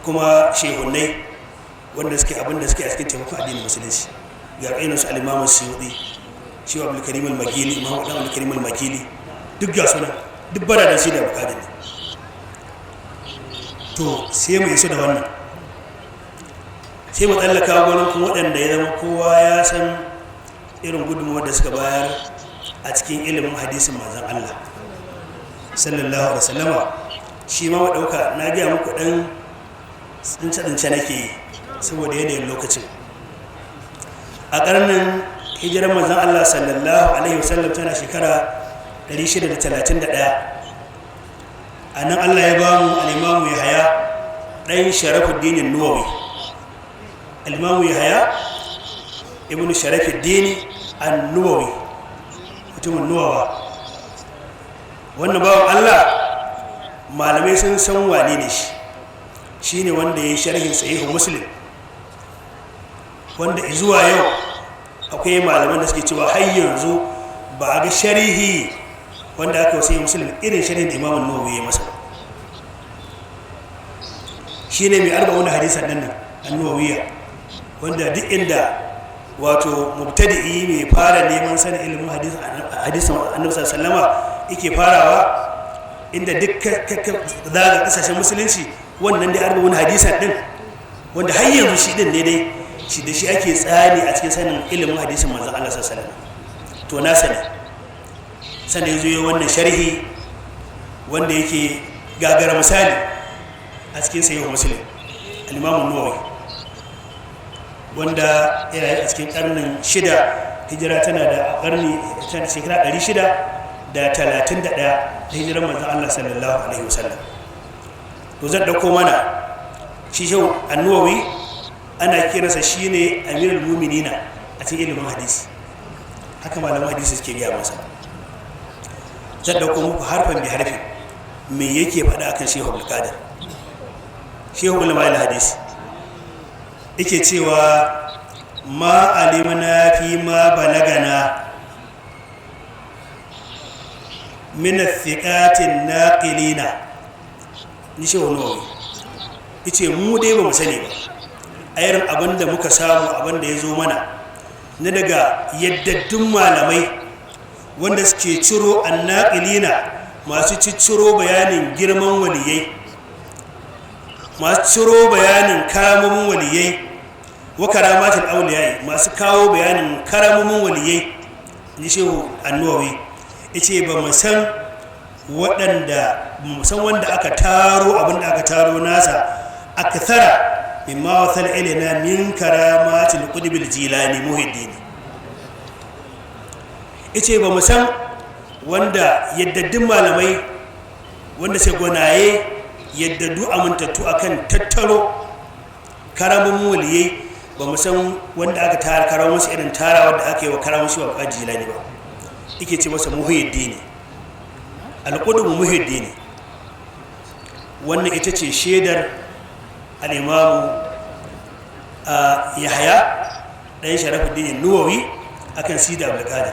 kuma shehunai wanda suke abin da suke a cikin taimakon addinin musulunci. Ga irin su Alimamu Suyuɗi, Shehu Abdulkarim Al-Magili, Imamu Dan Abdulkarim Al-Magili, duk ga sunan, duk bara da shi da bukatun ne. To sai mu iso da wannan, sai mu tsallaka gurin kuma waɗanda ya zama kowa ya san irin gudunmuwar da suka bayar a cikin ilimin hadisin manzon Allah sallallahu alaihi wasallama. Shi ma ɗauka na gaya muku ɗan tsince-tsince nake yi saboda yanayin lokacin. A ƙarnin hijirar manzon Allah sallallahu alaihi wasallam tana shekara 631. A nan Allah ya ba mu al'imamu Yahaya ɗan Sharafuddinin Nuwawi. Al'imamu Yahaya ibn Sharafuddin an-Nuwawi, mutumin Nuwawa. Wannan bawan Allah, malamai sun san wane ne shi. Shi ne wanda ya yi sharhin Sahihu Muslim, wanda zuwa yau akwai malaman da suke cewa har yanzu ba a ga sharhi wanda aka yi Sahihu Muslim irin sharhin da Imamun Nawawi ya masa. Shi ne mai Arba'una Hadisan nan annawawiya, wanda duk inda wato mubtadi'i mai fara neman sanin ilimin hadisin Annabi sallama yake farawa, inda duk zaga kasashen Musulunci, wannan dai Arba'una Hadisan din, wanda har yanzu shi din ne dai shi da shi ake tsari a cikin sanin ilimin hadisin manzon Allah sallallahu alaihi wasallam, to na sani. Sannan yazo yi wannan sharhi wanda yake gagara misali a cikin Sahih Muslim, al-Imam an-Nawawi, wanda ya rayu a cikin karnin 6, hijira tana da karni tana shekara 631 da hijirar manzon Allah sallallahu alaihi wasallam. To zan dauko mana shi. Shehu an-Nawawi ana kiransa shine Amirul Mu'minina a cikin ilimin hadisi, haka malaman hadisi suke gaya masa. Zan dauko muku harfan bi harfin me yake faɗa akan Shehu Abdulkadir, Shehu ulama hadisi. Yake cewa: "Ma alimna fi ma balagana min athiqatin naqilina." Ni Shehu Nawawi yace mu dai ba mu sani ba, a irin abin da muka samu, abin da ya zo mana na daga yaddaddun malamai wanda suke ciro, annaqilina, masu cicciro bayanin girman waliyai, masu ciro bayanin karamomin waliyai, wa karamatul auliyai, masu kawo bayanin karamomin waliyai, ni Shehu Annawawi yace ba mu san waɗanda mu san wanda aka taro abin da aka taro nasa akthara mimma wasal ilaina min karamatil Qutbil Jilani Muhiddin. Yace ba mu san wanda yaddaddun malamai wanda sai gwanaye yaddadu amintattu akan tattaro karamin waliyai, ba mu san wanda aka tara karamin wasu irin tara wanda aka yi wa karamin shi wa Jilani ba. Yake ce masa Muhiddin, Alƙudubu Muhiddin. Wannan ita ce shaidar al'imamu a Yahaya ɗan Sharafuddin Nuwawi akan Sida Abdulkadir.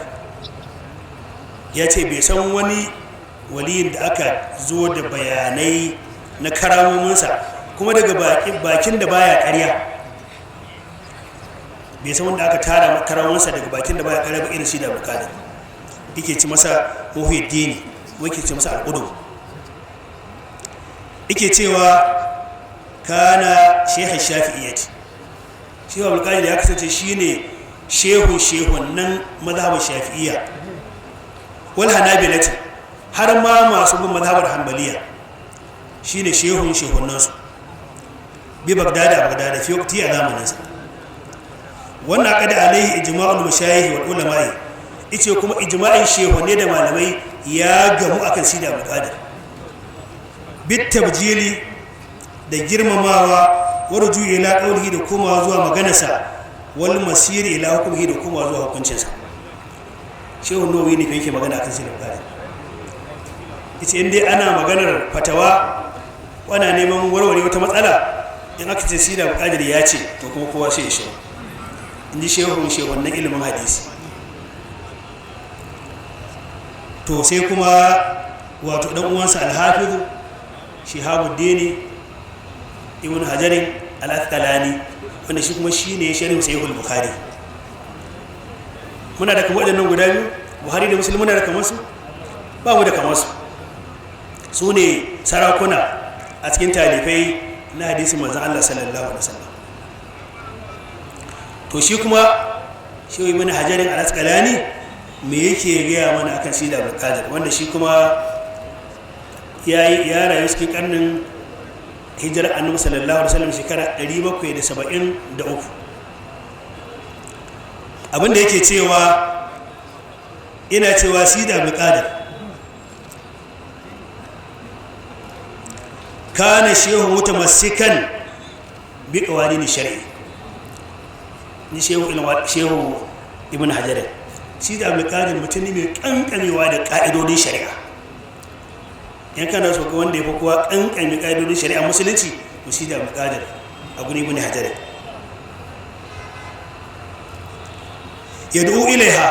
Ya ce bai san wani waliyin da aka zo da bayanai na karamominsa kuma daga bakin da baya karya, bai san wanda aka tara karamominsa daga bakin da baya karya ba irin Sida Abdulkadir. Yake ci masa Muhiddini, yake ce masa Alƙudu. Yake cewa kana shekhan Shafi'iyyati. Shehu Abdulkadir ya kasance shine shehun shehun nan mazhabar Shafi'iyya, wal Hanabilati, har ma masu bin mazhabar Hanbaliya, shine shehun shehunan su, bi Bagdad, a Bagdad, fi waqti, a zamaninsa. Wannan qada alaihi ijma'ul mashayikh wal ulama'i. Ice kuma ijma'in shehunne da malamai ya gamu akan Sida Abdulkadir bit tabjili, da girmamawa, warju ila qawlihi, da komawa zuwa maganarsa, wal masir ila hukmihi, da komawa zuwa hukuncinsa. Shehu Nawawi ne fa yake magana akan Sida Abdulkadir. Yace in dai ana maganar fatawa, ana neman warware wata matsala, in aka ce Sida Abdulkadir ya ce, to kuma kowa sai ya shiru, in ji shehu shehunnan ilimin hadisi. To sai kuma wato dan uwansa Alhafizu Shihabuddin Ibn Hajarin Al-Asqalani, wanda shi kuma shine sharhin Sahihul Bukhari. Muna da kamar waɗannan guda biyu, Buhari da Muslim, muna da kamar su? Ba mu da kamar su. Su ne sarakuna a cikin talifai na hadisin manzon Allah sallallahu alaihi wasallam. To shi kuma shi Ibn Hajarin Al-Asqalani me yake gaya mana akan Sida Abdulkadir, wanda shi kuma Ya rayu cikin karnin hijirar Annabi sallallahu alaihi wasallam, shekara 773. Abinda yake cewa, ina cewa Sida Abdulkadir kana shehu mutamassikan bi qawanin shar'i. Ni Shehu Shehu Ibn Hajar, Sida Abdulkadir mutum ne mai kankamewa da ka'idodin shari'a. Yan kana so ga wanda ya fi kowa kankame ka'idodin shari'a Musulunci, to Sida Abdulkadir a guri Ibn Hajar. Yad'u ilaiha,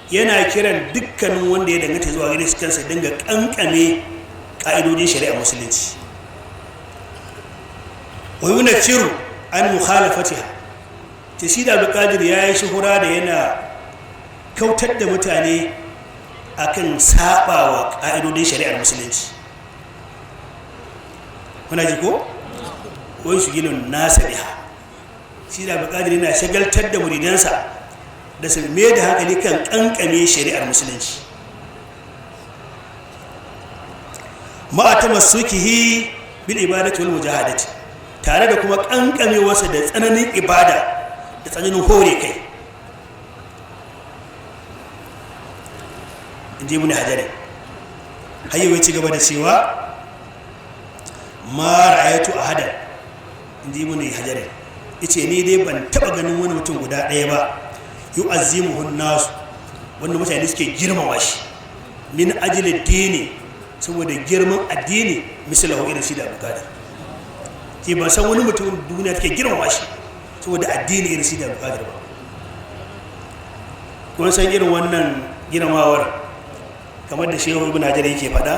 yana kiran dukkanin wanda ya danganta zuwa gare shi kansa dinga kankame ka'idodin shari'a Musulunci. Wa yunfiru an mukhalafatiha. Ta shi da Abdulkadir ya yi shuhura da yana kautar da mutane akan sabawa ka'idodin shari'ar Musulunci. Kuna ji ko? Wai shugilun nasa biha, shi da Abdulkadir yana shagaltar da muridansa da su mai da hankali kan kankame shari'ar Musulunci, ma'a tamassukihi bil ibadati wal mujahadati, tare da kuma kankamewarsa da tsananin ibada da tsananin hore kai, inji Ibn Hajar. Hayyawa ci gaba da cewa, ma ra'aytu ahadan, inji Ibn Hajar, yace ni dai ban taba ganin wani mutum guda ɗaya ba, yu'azzimuhu nasu, wanda mutane suke girmama shi, min ajli dini, saboda girman addini, misalahu, irin shi da Abdulkadir. Ke ban san wani mutum duniya take girmama shi saboda addini irin shi da Abdulkadir ba. Kun san irin wannan girmamawar, kamar da Shehu Ibn Hajar yake faɗa,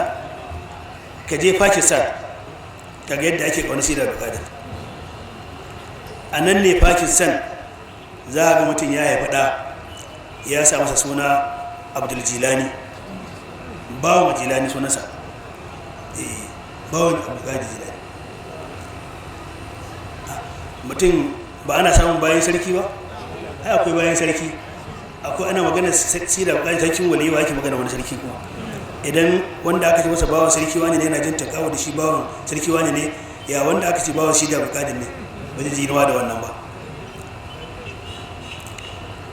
ka je Pakistan ka ga yadda ake ƙaunar shi da Abdulkadir. A nan ne Pakistan za a ga mutum ya haifi ɗa, ya sa masa suna Abdul Jilani, bawan Jilani sunansa, bawan Abdulkadir Jilani. Mutum ba ana samun bayan sarki ba? Ai akwai bayan sarki, akwai. Ana magana si da bukatar sarkin waliyi, ake magana wani sarki kuma? Idan wanda aka ce masa bawan sarki wani ne yana jin takawa da shi bawan sarki wani ne, ya wanda aka ce bawan shi da bukatar ne ba zai ji da wannan ba?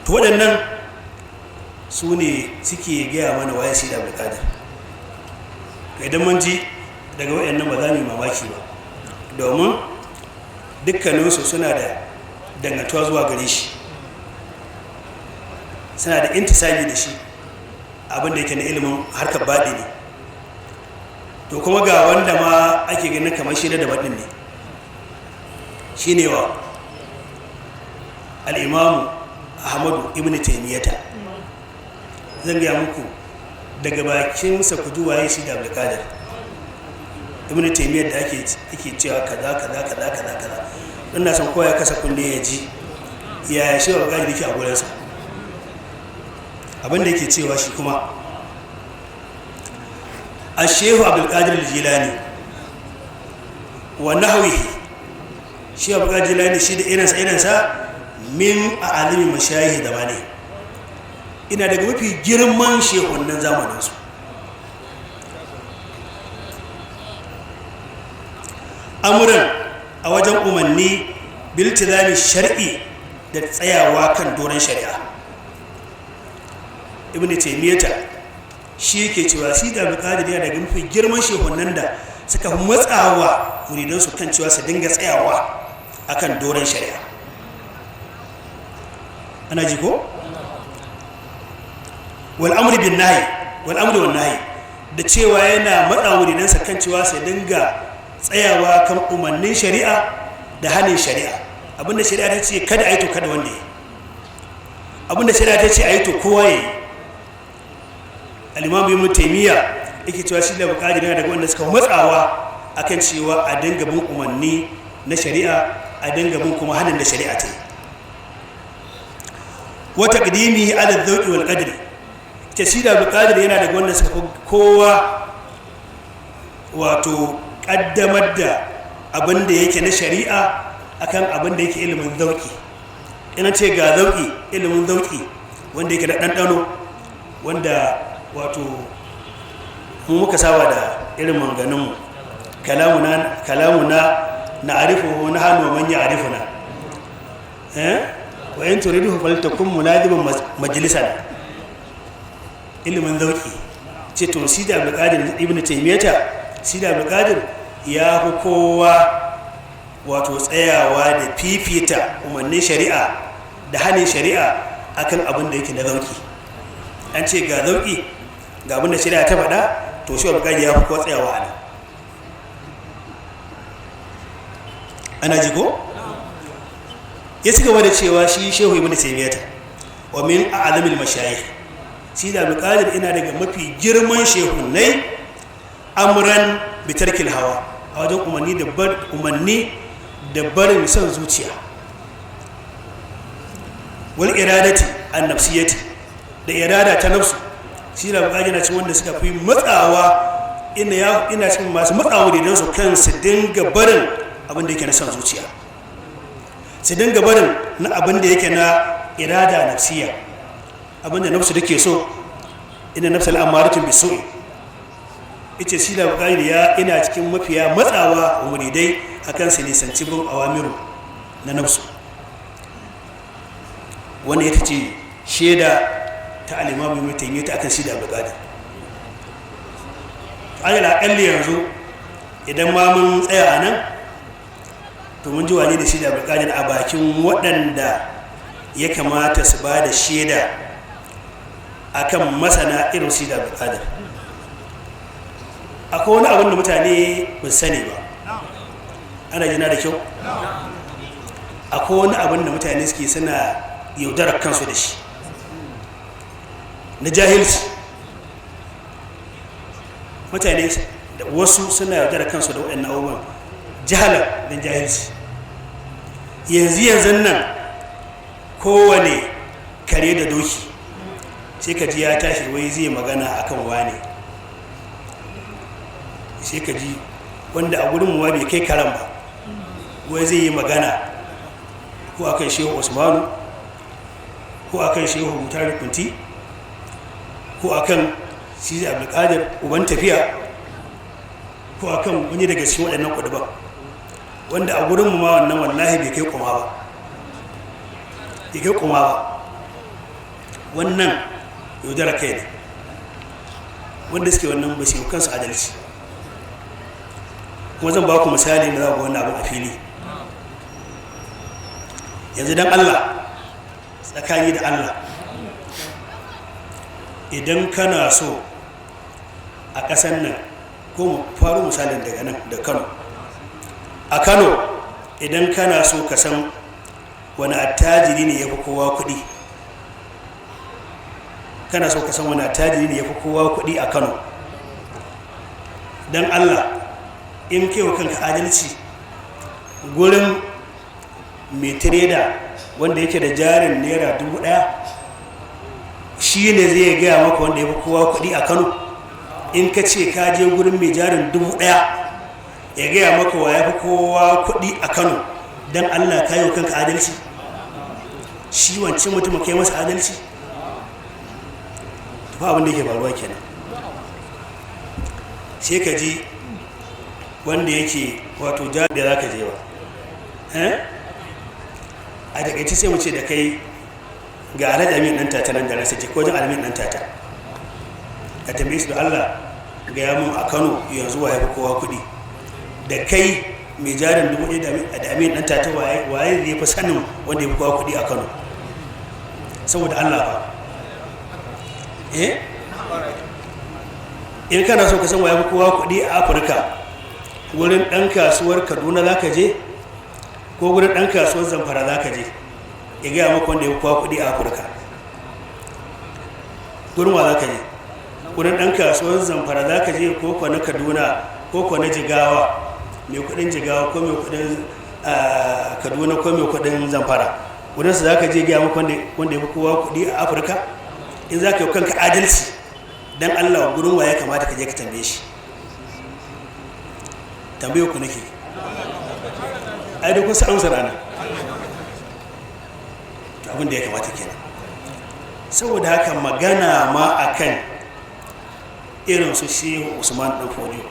To waɗannan su ne suke gaya mana waye shi da Abdulkadir. To idan mun ji daga waɗannan, ba za mu yi mamaki ba, domin dukkaninsu suna da dangantuwa zuwa gare shi, suna da intisabi da shi, abin da yake na ilimin harkar baɗi ne. To kuma ga wanda ma ake ganin kamar shi da baɗin ne, shi ne wa? Al'imamu Ahmadu Ibn Taimiyyata. Zan gaya muku daga bakinsa ku ji waye shi da Abdulkadir. Ibn Taimiyyar da ake cewa kaza kaza kaza kaza kaza, ina son kowa ya kasa kunne ya ji yaya shi Abdulkadir yake a gurinsa. Abin da yake cewa shi kuma a Shehu Abdulkadir Jilani wa nahwihi, shi Abdulkadir Jilani, shi da irinsa irinsa, min a alimi mashayihi da ne, ina daga mafi girman shehunan zamaninsu. Amuran, a wajen umarni, biltizami shar'i, da tsayawa kan doron shari'a. Ibn Taimiyyata shi ke cewa shi da Abdulkadir yana daga mafi girman shehunan da suka matsawa muridansu kan cewa su dinga tsayawa akan doron shari'a. Ana ji ko? Wal amri bin nahi, wal amri wan nahi, da cewa yana matsa muridansa kan cewa su dinga tsayawa kan umarnin shari'a da hanin shari'a. Abinda shari'a ta ce kada a yi, to kada wanda ya yi. Abinda shari'a ta ce a yi, to kowa ya yi. Al-Imam Ibn Taymiya yake cewa shi da Bukhari yana daga wanda suka matsawa akan cewa a dinga bin umarni na shari'a, a dinga bin kuma hanin da shari'a ta yi. Wa taqdimihi ala dhawqi wal qadri. Ta shi da Bukhari yana daga wanda suka fi kowa wato kaddamar da abin da yake na shari'a akan abin da yake ilimin zauki. Ina ce ga zauki, ilimin zauki wanda yake da ɗanɗano, wanda wato mu muka saba da Irin manganinmu, kalamuna kalamuna na'rifuhu nahnu wa man ya'rifuna, eh, wa in turiduhu faltakum munadiban majlisana. Ilimin zauki ce. To, Sidi Abdulkadir Ibn Taymiyata, Sidi Abdulkadir ya fi kowa wato tsayawa da fifita umarnin shari'a da hannun shari'a akan abin da yake na zauki. An ce ga zauki, ga abin da shari'a ta faɗa, to shi Abdulkadir ya fi kowa tsayawa a nan. Ana ji ko? Ya ci gaba da cewa shi Shehu Ibn Taymiyata wa min a'zamil mashayikh, shi da Abdulkadir ina daga mafi girman shehunai, amran bitarkil hawa, a wajen umarni da bar umarni da barin son zuciya, wal iradati an nafsiyati, da irada ta nafsu. Shi da Abdulkadir na cikin wanda suka fi matsawa, ina ya ina cikin masu matsawa da su kan su dinga barin abin da yake na son zuciya, su dinga barin na abin da yake na irada nafsiya, abin da nafsu take so. Ina nafsal amaratun bisu'i. Ita shi da bukari ya ina cikin mafiya matsawa wa muridai akan su nisanci bin awamiru na nafsu. Wannan ita ce shaida ta alimamu mai taimiyya akan shi da bukari. Alal akalli yanzu idan ma mun tsaya a nan, to mun ji wane da shi da bukari a bakin waɗanda ya kamata su ba da shaida akan masana irin shi da bukari. Akwai wani abin da mutane ba su sani ba. Ana jina da kyau? Akwai wani abin da mutane suke suna yaudarar kansu da shi na jahilci. Mutane da wasu suna yaudarar kansu da waɗannan abubuwan jahalar don jahilci. Yanzu yanzu nan kowane kare da doki sai ka ji ya tashi wai zai magana akan wane. Sai ka ji wanda a gurin muwa bai kai karan ba wai zai yi magana ko akan Shehu Usmanu, ko akan Shehu Mutare Kunti, ko akan Sidi Abdulkadir uban tafiya, ko akan wani daga cikin waɗannan kuduban wanda a gurin ma wannan wallahi bai kai kuma ba, bai kai kuma ba. Wannan yaudara kai ne. Wanda suke wannan ba su yi kansu adalci. Kuma zan ba ku misali da za ku wannan abin a fili yanzu. Don Allah, tsakani da Allah, idan kana so a ƙasar nan, ko mu faru misalin daga nan da Kano, a Kano idan kana so ka san wani attajiri ne ya fi kowa kuɗi, kana so ka san wani attajiri ne ya fi kowa kuɗi a Kano, don Allah, in kai wa kanka adalci, gurin mai tireda wanda yake da jarin ₦1,000 shi ne zai gaya maka wanda ya fi kowa kuɗi a Kano? In ka ce ka je gurin mai jarin 1,000 ya gaya maka wa ya fi kowa kuɗi a Kano, don Allah, ka yi wa kanka adalci? Shi wancan mutum kai masa adalci? Ba abin da yake faruwa kenan. Sai ka ji wanda yake wato jari da za ka je ba a takaice sai mu ce da kai ga Alhaji Amin Ɗan Tata nan da rasa je ko wajen Alamin Ɗan Tata ka tambaye su, da Allah ga ya mun a Kano yanzu waye fi kowa kuɗi? Da kai mai jarin 1,000 da Amin Ɗan Tata, waye waye zai fi sanin wanda ya fi kowa kuɗi a Kano? Saboda Allah fa, eh, in kana so ka san waye fi kowa kuɗi a Afirka, wurin ɗan kasuwar Kaduna za ka je ko wurin ɗan kasuwar Zamfara za ka je ya gaya maka wanda ya fi kowa kuɗi a Afirka? Gurin wa za ka je? Wurin ɗan kasuwar Zamfara za ka je ko kwa na Kaduna ko kwa na Jigawa? Mai kuɗin Jigawa ko mai kuɗin Kaduna ko mai kuɗin Zamfara, wurin su za ka je gaya maka wanda ya fi kowa kuɗi a Afirka? In za ka yi kanka adalci, dan Allah, gurin wa ya kamata ka je ka tambaye shi? Tambaye ku nake. Ai da kusa amsar ana abin da ya kamata kenan. Saboda haka magana ma akan irin su Shehu Usman Dan Fodiyo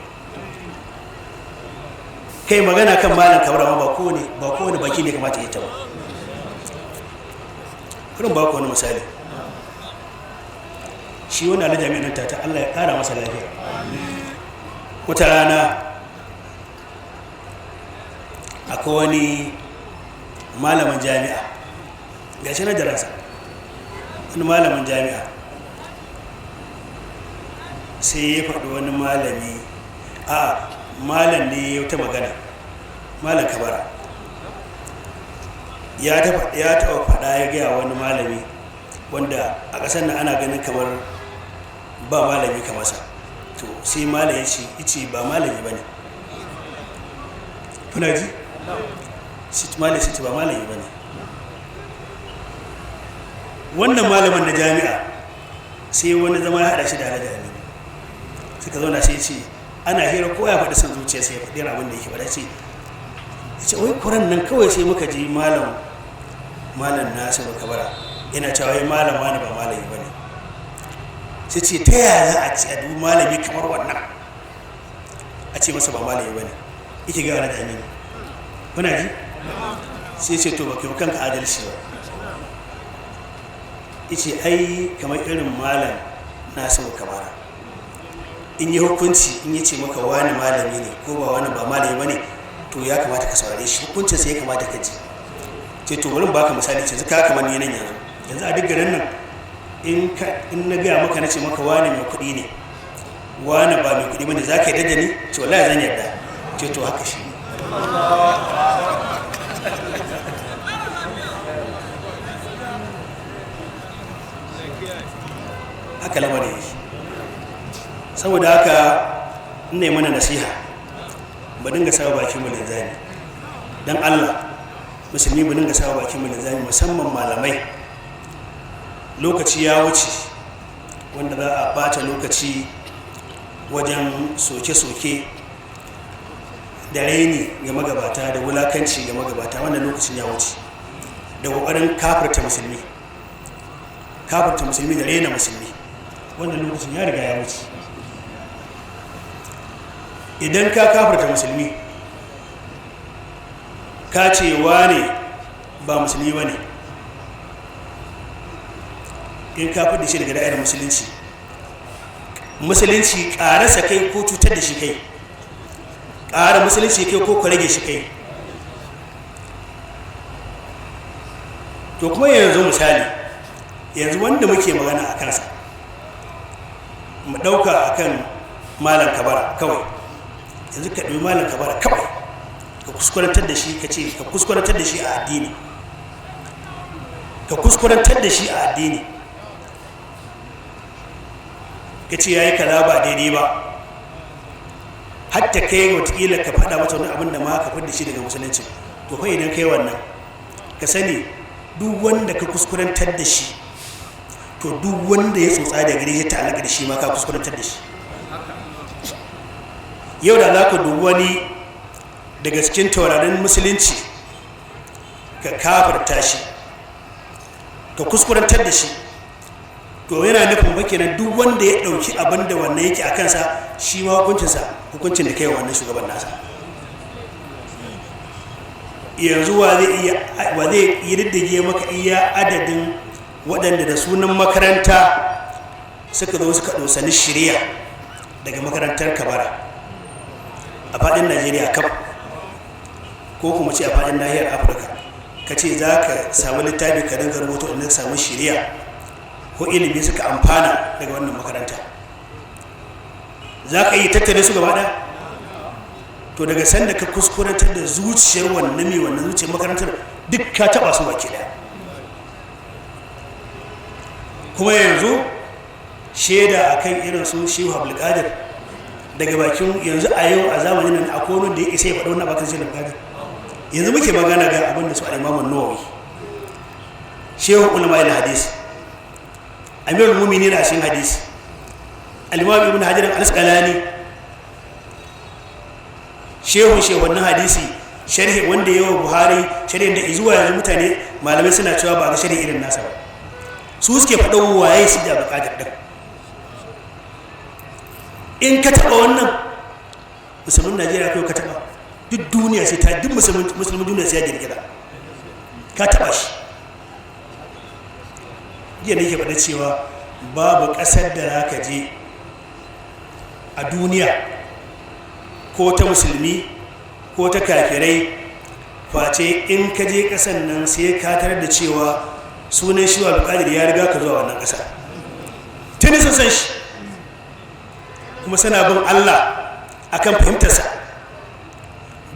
Kai magana kan Malam Kabara ma ba kowane baki ne kamata ya ta ba. Kurin ba ku wani misali. Shi wani Alhaji Aminu ta Allah ya kara masa lafiya, wata rana akwai wani malamin jami'a, ga shi na jaransa, wani malamin jami'a sai ya faɗi wani malami, a malam ne ya ta magana, Malam Kabara ya taɓa faɗa, ya gaya wani malami wanda a ƙasar nan ana ganin kamar ba malami kamar sa. To sai malam ya ce ice ba malami ba ne. Kuna ji? Malam shi ce ba malami ba ne. Wannan malamin na jami'a sai wani zama ya haɗa shi da Alhaji Aminu, suka zauna, sai ce ana hira, ko ya faɗi son zuciya, sai ya faɗi abin da yake faɗa. Ce ya ce wai kuran nan kawai sai muka ji Malam Nasiru Kabara yana cewa wai malam wani ba malami ba ne. Sai ce ta yaya za a ce a dubi malami kamar wannan a ce masa ba malami ba ne? Yake ga Alhaji Aminu. Kuna ji? Sai ce to, ba kai kanka adalci ba. Yace ai kamar irin Malam Nasiru Kabara, in yi hukunci, in yi ce maka wani malami ne ko ba wani ba malami ba ne, to ya kamata ka saurare shi, hukuncin sai ya kamata ka ji. Ce to, bari baka misali. Ce ka kamar ni nan yanzu a duk garin nan, in na gaya maka, na ce maka wani mai kuɗi ne, wani ba mai kuɗi bane, za ka yarda da ni? Ce wallahi zan yarda. Ce to, haka shi ne. Haka lamarin yake. Saboda haka ina yi mana nasiha, ba dinga sawa bakin mu linzami. Don Allah, musulmi, ba dinga sawa bakin mu linzami, musamman malamai. Lokaci ya wuce wanda za a bata lokaci wajen soke-soke da raini ga magabata da wulakanci ga magabata. Wannan lokacin ya wuce, da ƙoƙarin kafirta musulmi, kafirta musulmi da raina musulmi, wannan lokacin ya riga ya wuce. Idan ka kafirta musulmi, ka ce wane ba musulmi ba ne, in ka fi da shi daga da'irar musulunci, musulunci ƙarasa kai ko cutar da shi kai, ƙara musulunci kai ko rage shi kai. To kuma yanzu misali, yanzu wanda muke magana a kansa, mu ɗauka a kan Malam Kabara kawai. Yanzu ka ɗauki Malam Kabara kawai, ka kuskurantar da shi, ka ce ka kuskurantar da shi a addini, ka kuskurantar da shi a addini, ka ce ya yi kaza ba daidai ba, hatta kai watakila ka faɗa mata wani abin da ma ka da shi daga musulunci. To fa idan kai wannan, ka sani duk wanda ka kuskurantar da shi, to duk wanda ya tsotsa da gare shi ta alaƙa da shi ma ka kuskurantar da shi. Yau da za ka dubi wani daga cikin taurarin musulunci, ka kafarta shi, ka kuskurantar da shi, to yana nufin ba kenan duk wanda ya ɗauki abin da wannan yake a kansa, shi ma hukuncinsa hukuncin da kai wannan shugaban nasa. Yanzu wa zai iya diddige maka iya adadin waɗanda da sunan makaranta suka zo suka ɗosani shirya daga makarantar Kabara a faɗin Najeriya kaf, ko kuma ce a faɗin nahiyar Afirka, ka ce za ka samu littafi ka dinga rubuta wanda samu shirya ko ilimi suka amfana daga wannan makaranta? Za ka yi tattare su gaba ɗaya? To daga sanda ka kuskurantar da zuciyar wannan mai wannan zuciyar makarantar, duk ka taɓa su baki ɗaya. Kuma yanzu shaida akan irin su Shehu Abdulkadir daga bakin yanzu, a yau a zamanin nan, akwai wani da ya isa ya faɗa wannan bakin Shehu Abdulkadir? Yanzu muke magana ga abin da su al-Imam Nawawi, shehu ulama hadisi, amirul mu'minin a cikin hadisi, al-Imam Ibn Hajar al-Asqalani, shehu shehunan hadisi, sharhi wanda yawa Buhari sharhin da zuwa yanzu mutane malamai suna cewa ba ga sharhi irin nasa ba, su suke faɗa waye su da buƙatar ɗin. In ka taɓa wannan, musulmin Najeriya kai ka taɓa. Duk duniya sai ta, duk musulmin duniya sai ya girgiza. Ka taɓa shi. Jiya nake faɗa cewa babu ƙasar da za ka je a duniya, ko ta musulmi ko ta kafirai, face in ka je ƙasar nan sai ka tarar da cewa sunan shi wa buƙatar ya riga ka zuwa wannan ƙasa. Tuni sun san shi, kuma suna bin Allah akan fahimtarsa.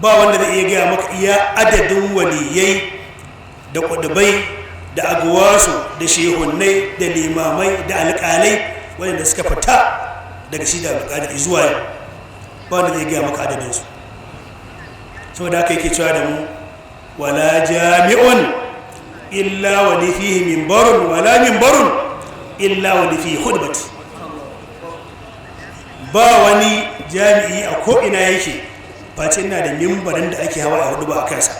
Ba wanda zai iya gaya maka iya adadin waliyai da ƙudubai da agwasu da shehunnai da limamai da alƙalai waɗanda suka fita daga shi da buƙatar zuwa yau. Ba wanda zai gaya maka adadinsu. Saboda haka yake cewa da mu, wala jami'un illa wa li fihi minbarun, wala minbarun illa wa li fihi khutbati. Ba wani jami'i a ko ina yake face ina da mimbarin da ake hawa a hudu ba a kansa,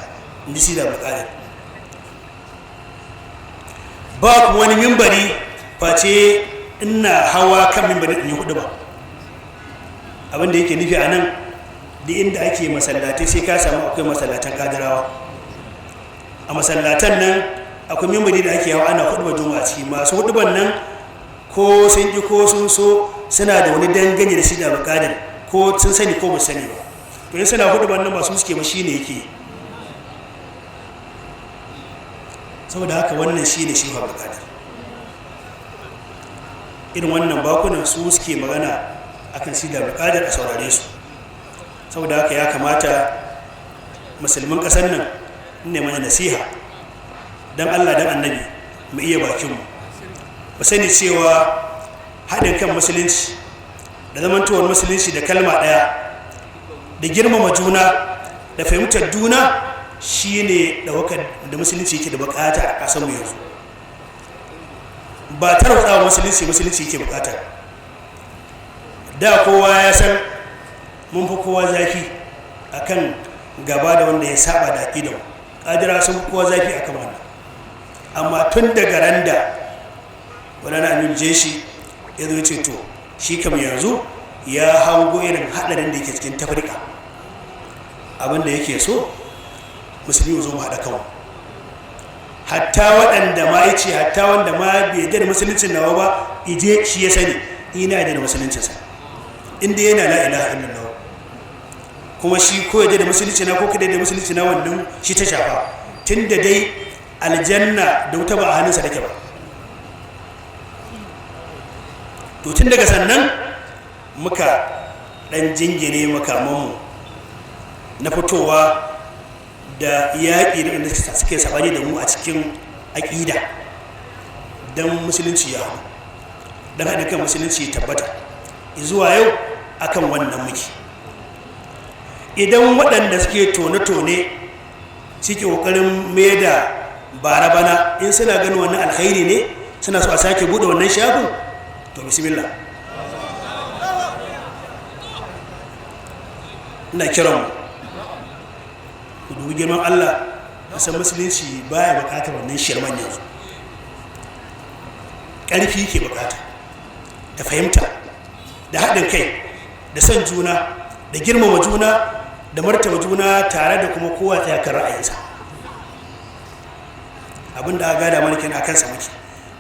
inji shi da buƙatar. Ba kuma wani mimbari face ina hawa kan mimbarin in yi hudu ba. Abinda yake nufi a nan, duk inda ake masallatai sai ka samu akwai masallatan Kadirawa. A masallatan nan akwai mimbari da ake hawa ana hudu juma'a ciki. Masu huduban nan, ko sun ƙi ko sun so, suna da wani dangane da shi da buƙatar, ko sun sani ko ba sani ba. To in suna huduban nan, masu suke ba shi ne yake. Saboda haka wannan shi ne shi buƙatar. Irin wannan bakunan su suke magana akan shi da buƙatar, a saurare su. Saboda haka ya kamata musulmin ƙasar nan ne mana nasiha, don Allah, don Annabi, mu iya bakinmu. Mu sani cewa haɗin kan musulunci da zamantowar musulunci da kalma ɗaya da girmama juna da fahimtar juna shine ɗaukar da musulunci yake da bukata a ƙasarmu yanzu. Ba tarwatsawa musulunci yake bukata. Da kowa ya san mun fi kowa zafi akan gaba da wanda ya saba da aƙidan Ƙadira. Sun fi kowa zafi akan wannan. Amma tun daga randa wani Amin Jeshi ya zo ce, to shi kam yanzu ya hango irin haɗarin da yake cikin tafrika, abinda yake so musulmi zo mu haɗa kanmu, hatta waɗanda ma ya ce, hatta wanda ma bai yarda da musuluncin nawa ba, ije shi ya sani, ina yarda da musuluncinsa inda yana la ilaha illallah. Kuma shi ko yarda da musulunci na ko kada da musulunci na, wannan shi ta shafa, tunda dai aljanna da wuta ba a hannunsa take ba. To tun daga sannan muka ɗan jingine makamanmu na fitowa da yaƙi da inda suke sabani da mu a cikin aƙida, don musulunci ya haɗu, don haɗin kan musulunci ya tabbata. Zuwa yau akan wannan muke. Idan waɗanda suke tone-tone suke ƙoƙarin mai da bara bana, in suna ganin wannan alkhairi ne, suna so a sake buɗe wannan shafin, to bismillah. Ina kiran mu ku dubi girman Allah. San musulunci baya bukatar wannan shirman yanzu. Ƙarfi ke bukata, da fahimta, da haɗin kai, da son juna, da girmama juna, da martaba juna, tare da kuma kowa tsaya kan ra'ayinsa. Abinda aka gada mana kenan, akan sa muke,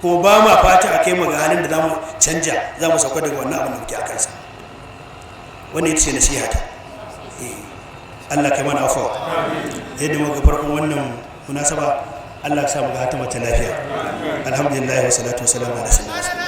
kuma ba ma fata a kai mu ga halin da za mu canja, za mu sauka daga wannan abin da muke a kansa. Wannan ita ce nasihata. Allah kai mana afuwa. Yadda muka farkon wannan munasaba, Allah ya sa mu ga hatima ta lafiya. Alhamdulillah, wa salatu wa salam ala sayyidina.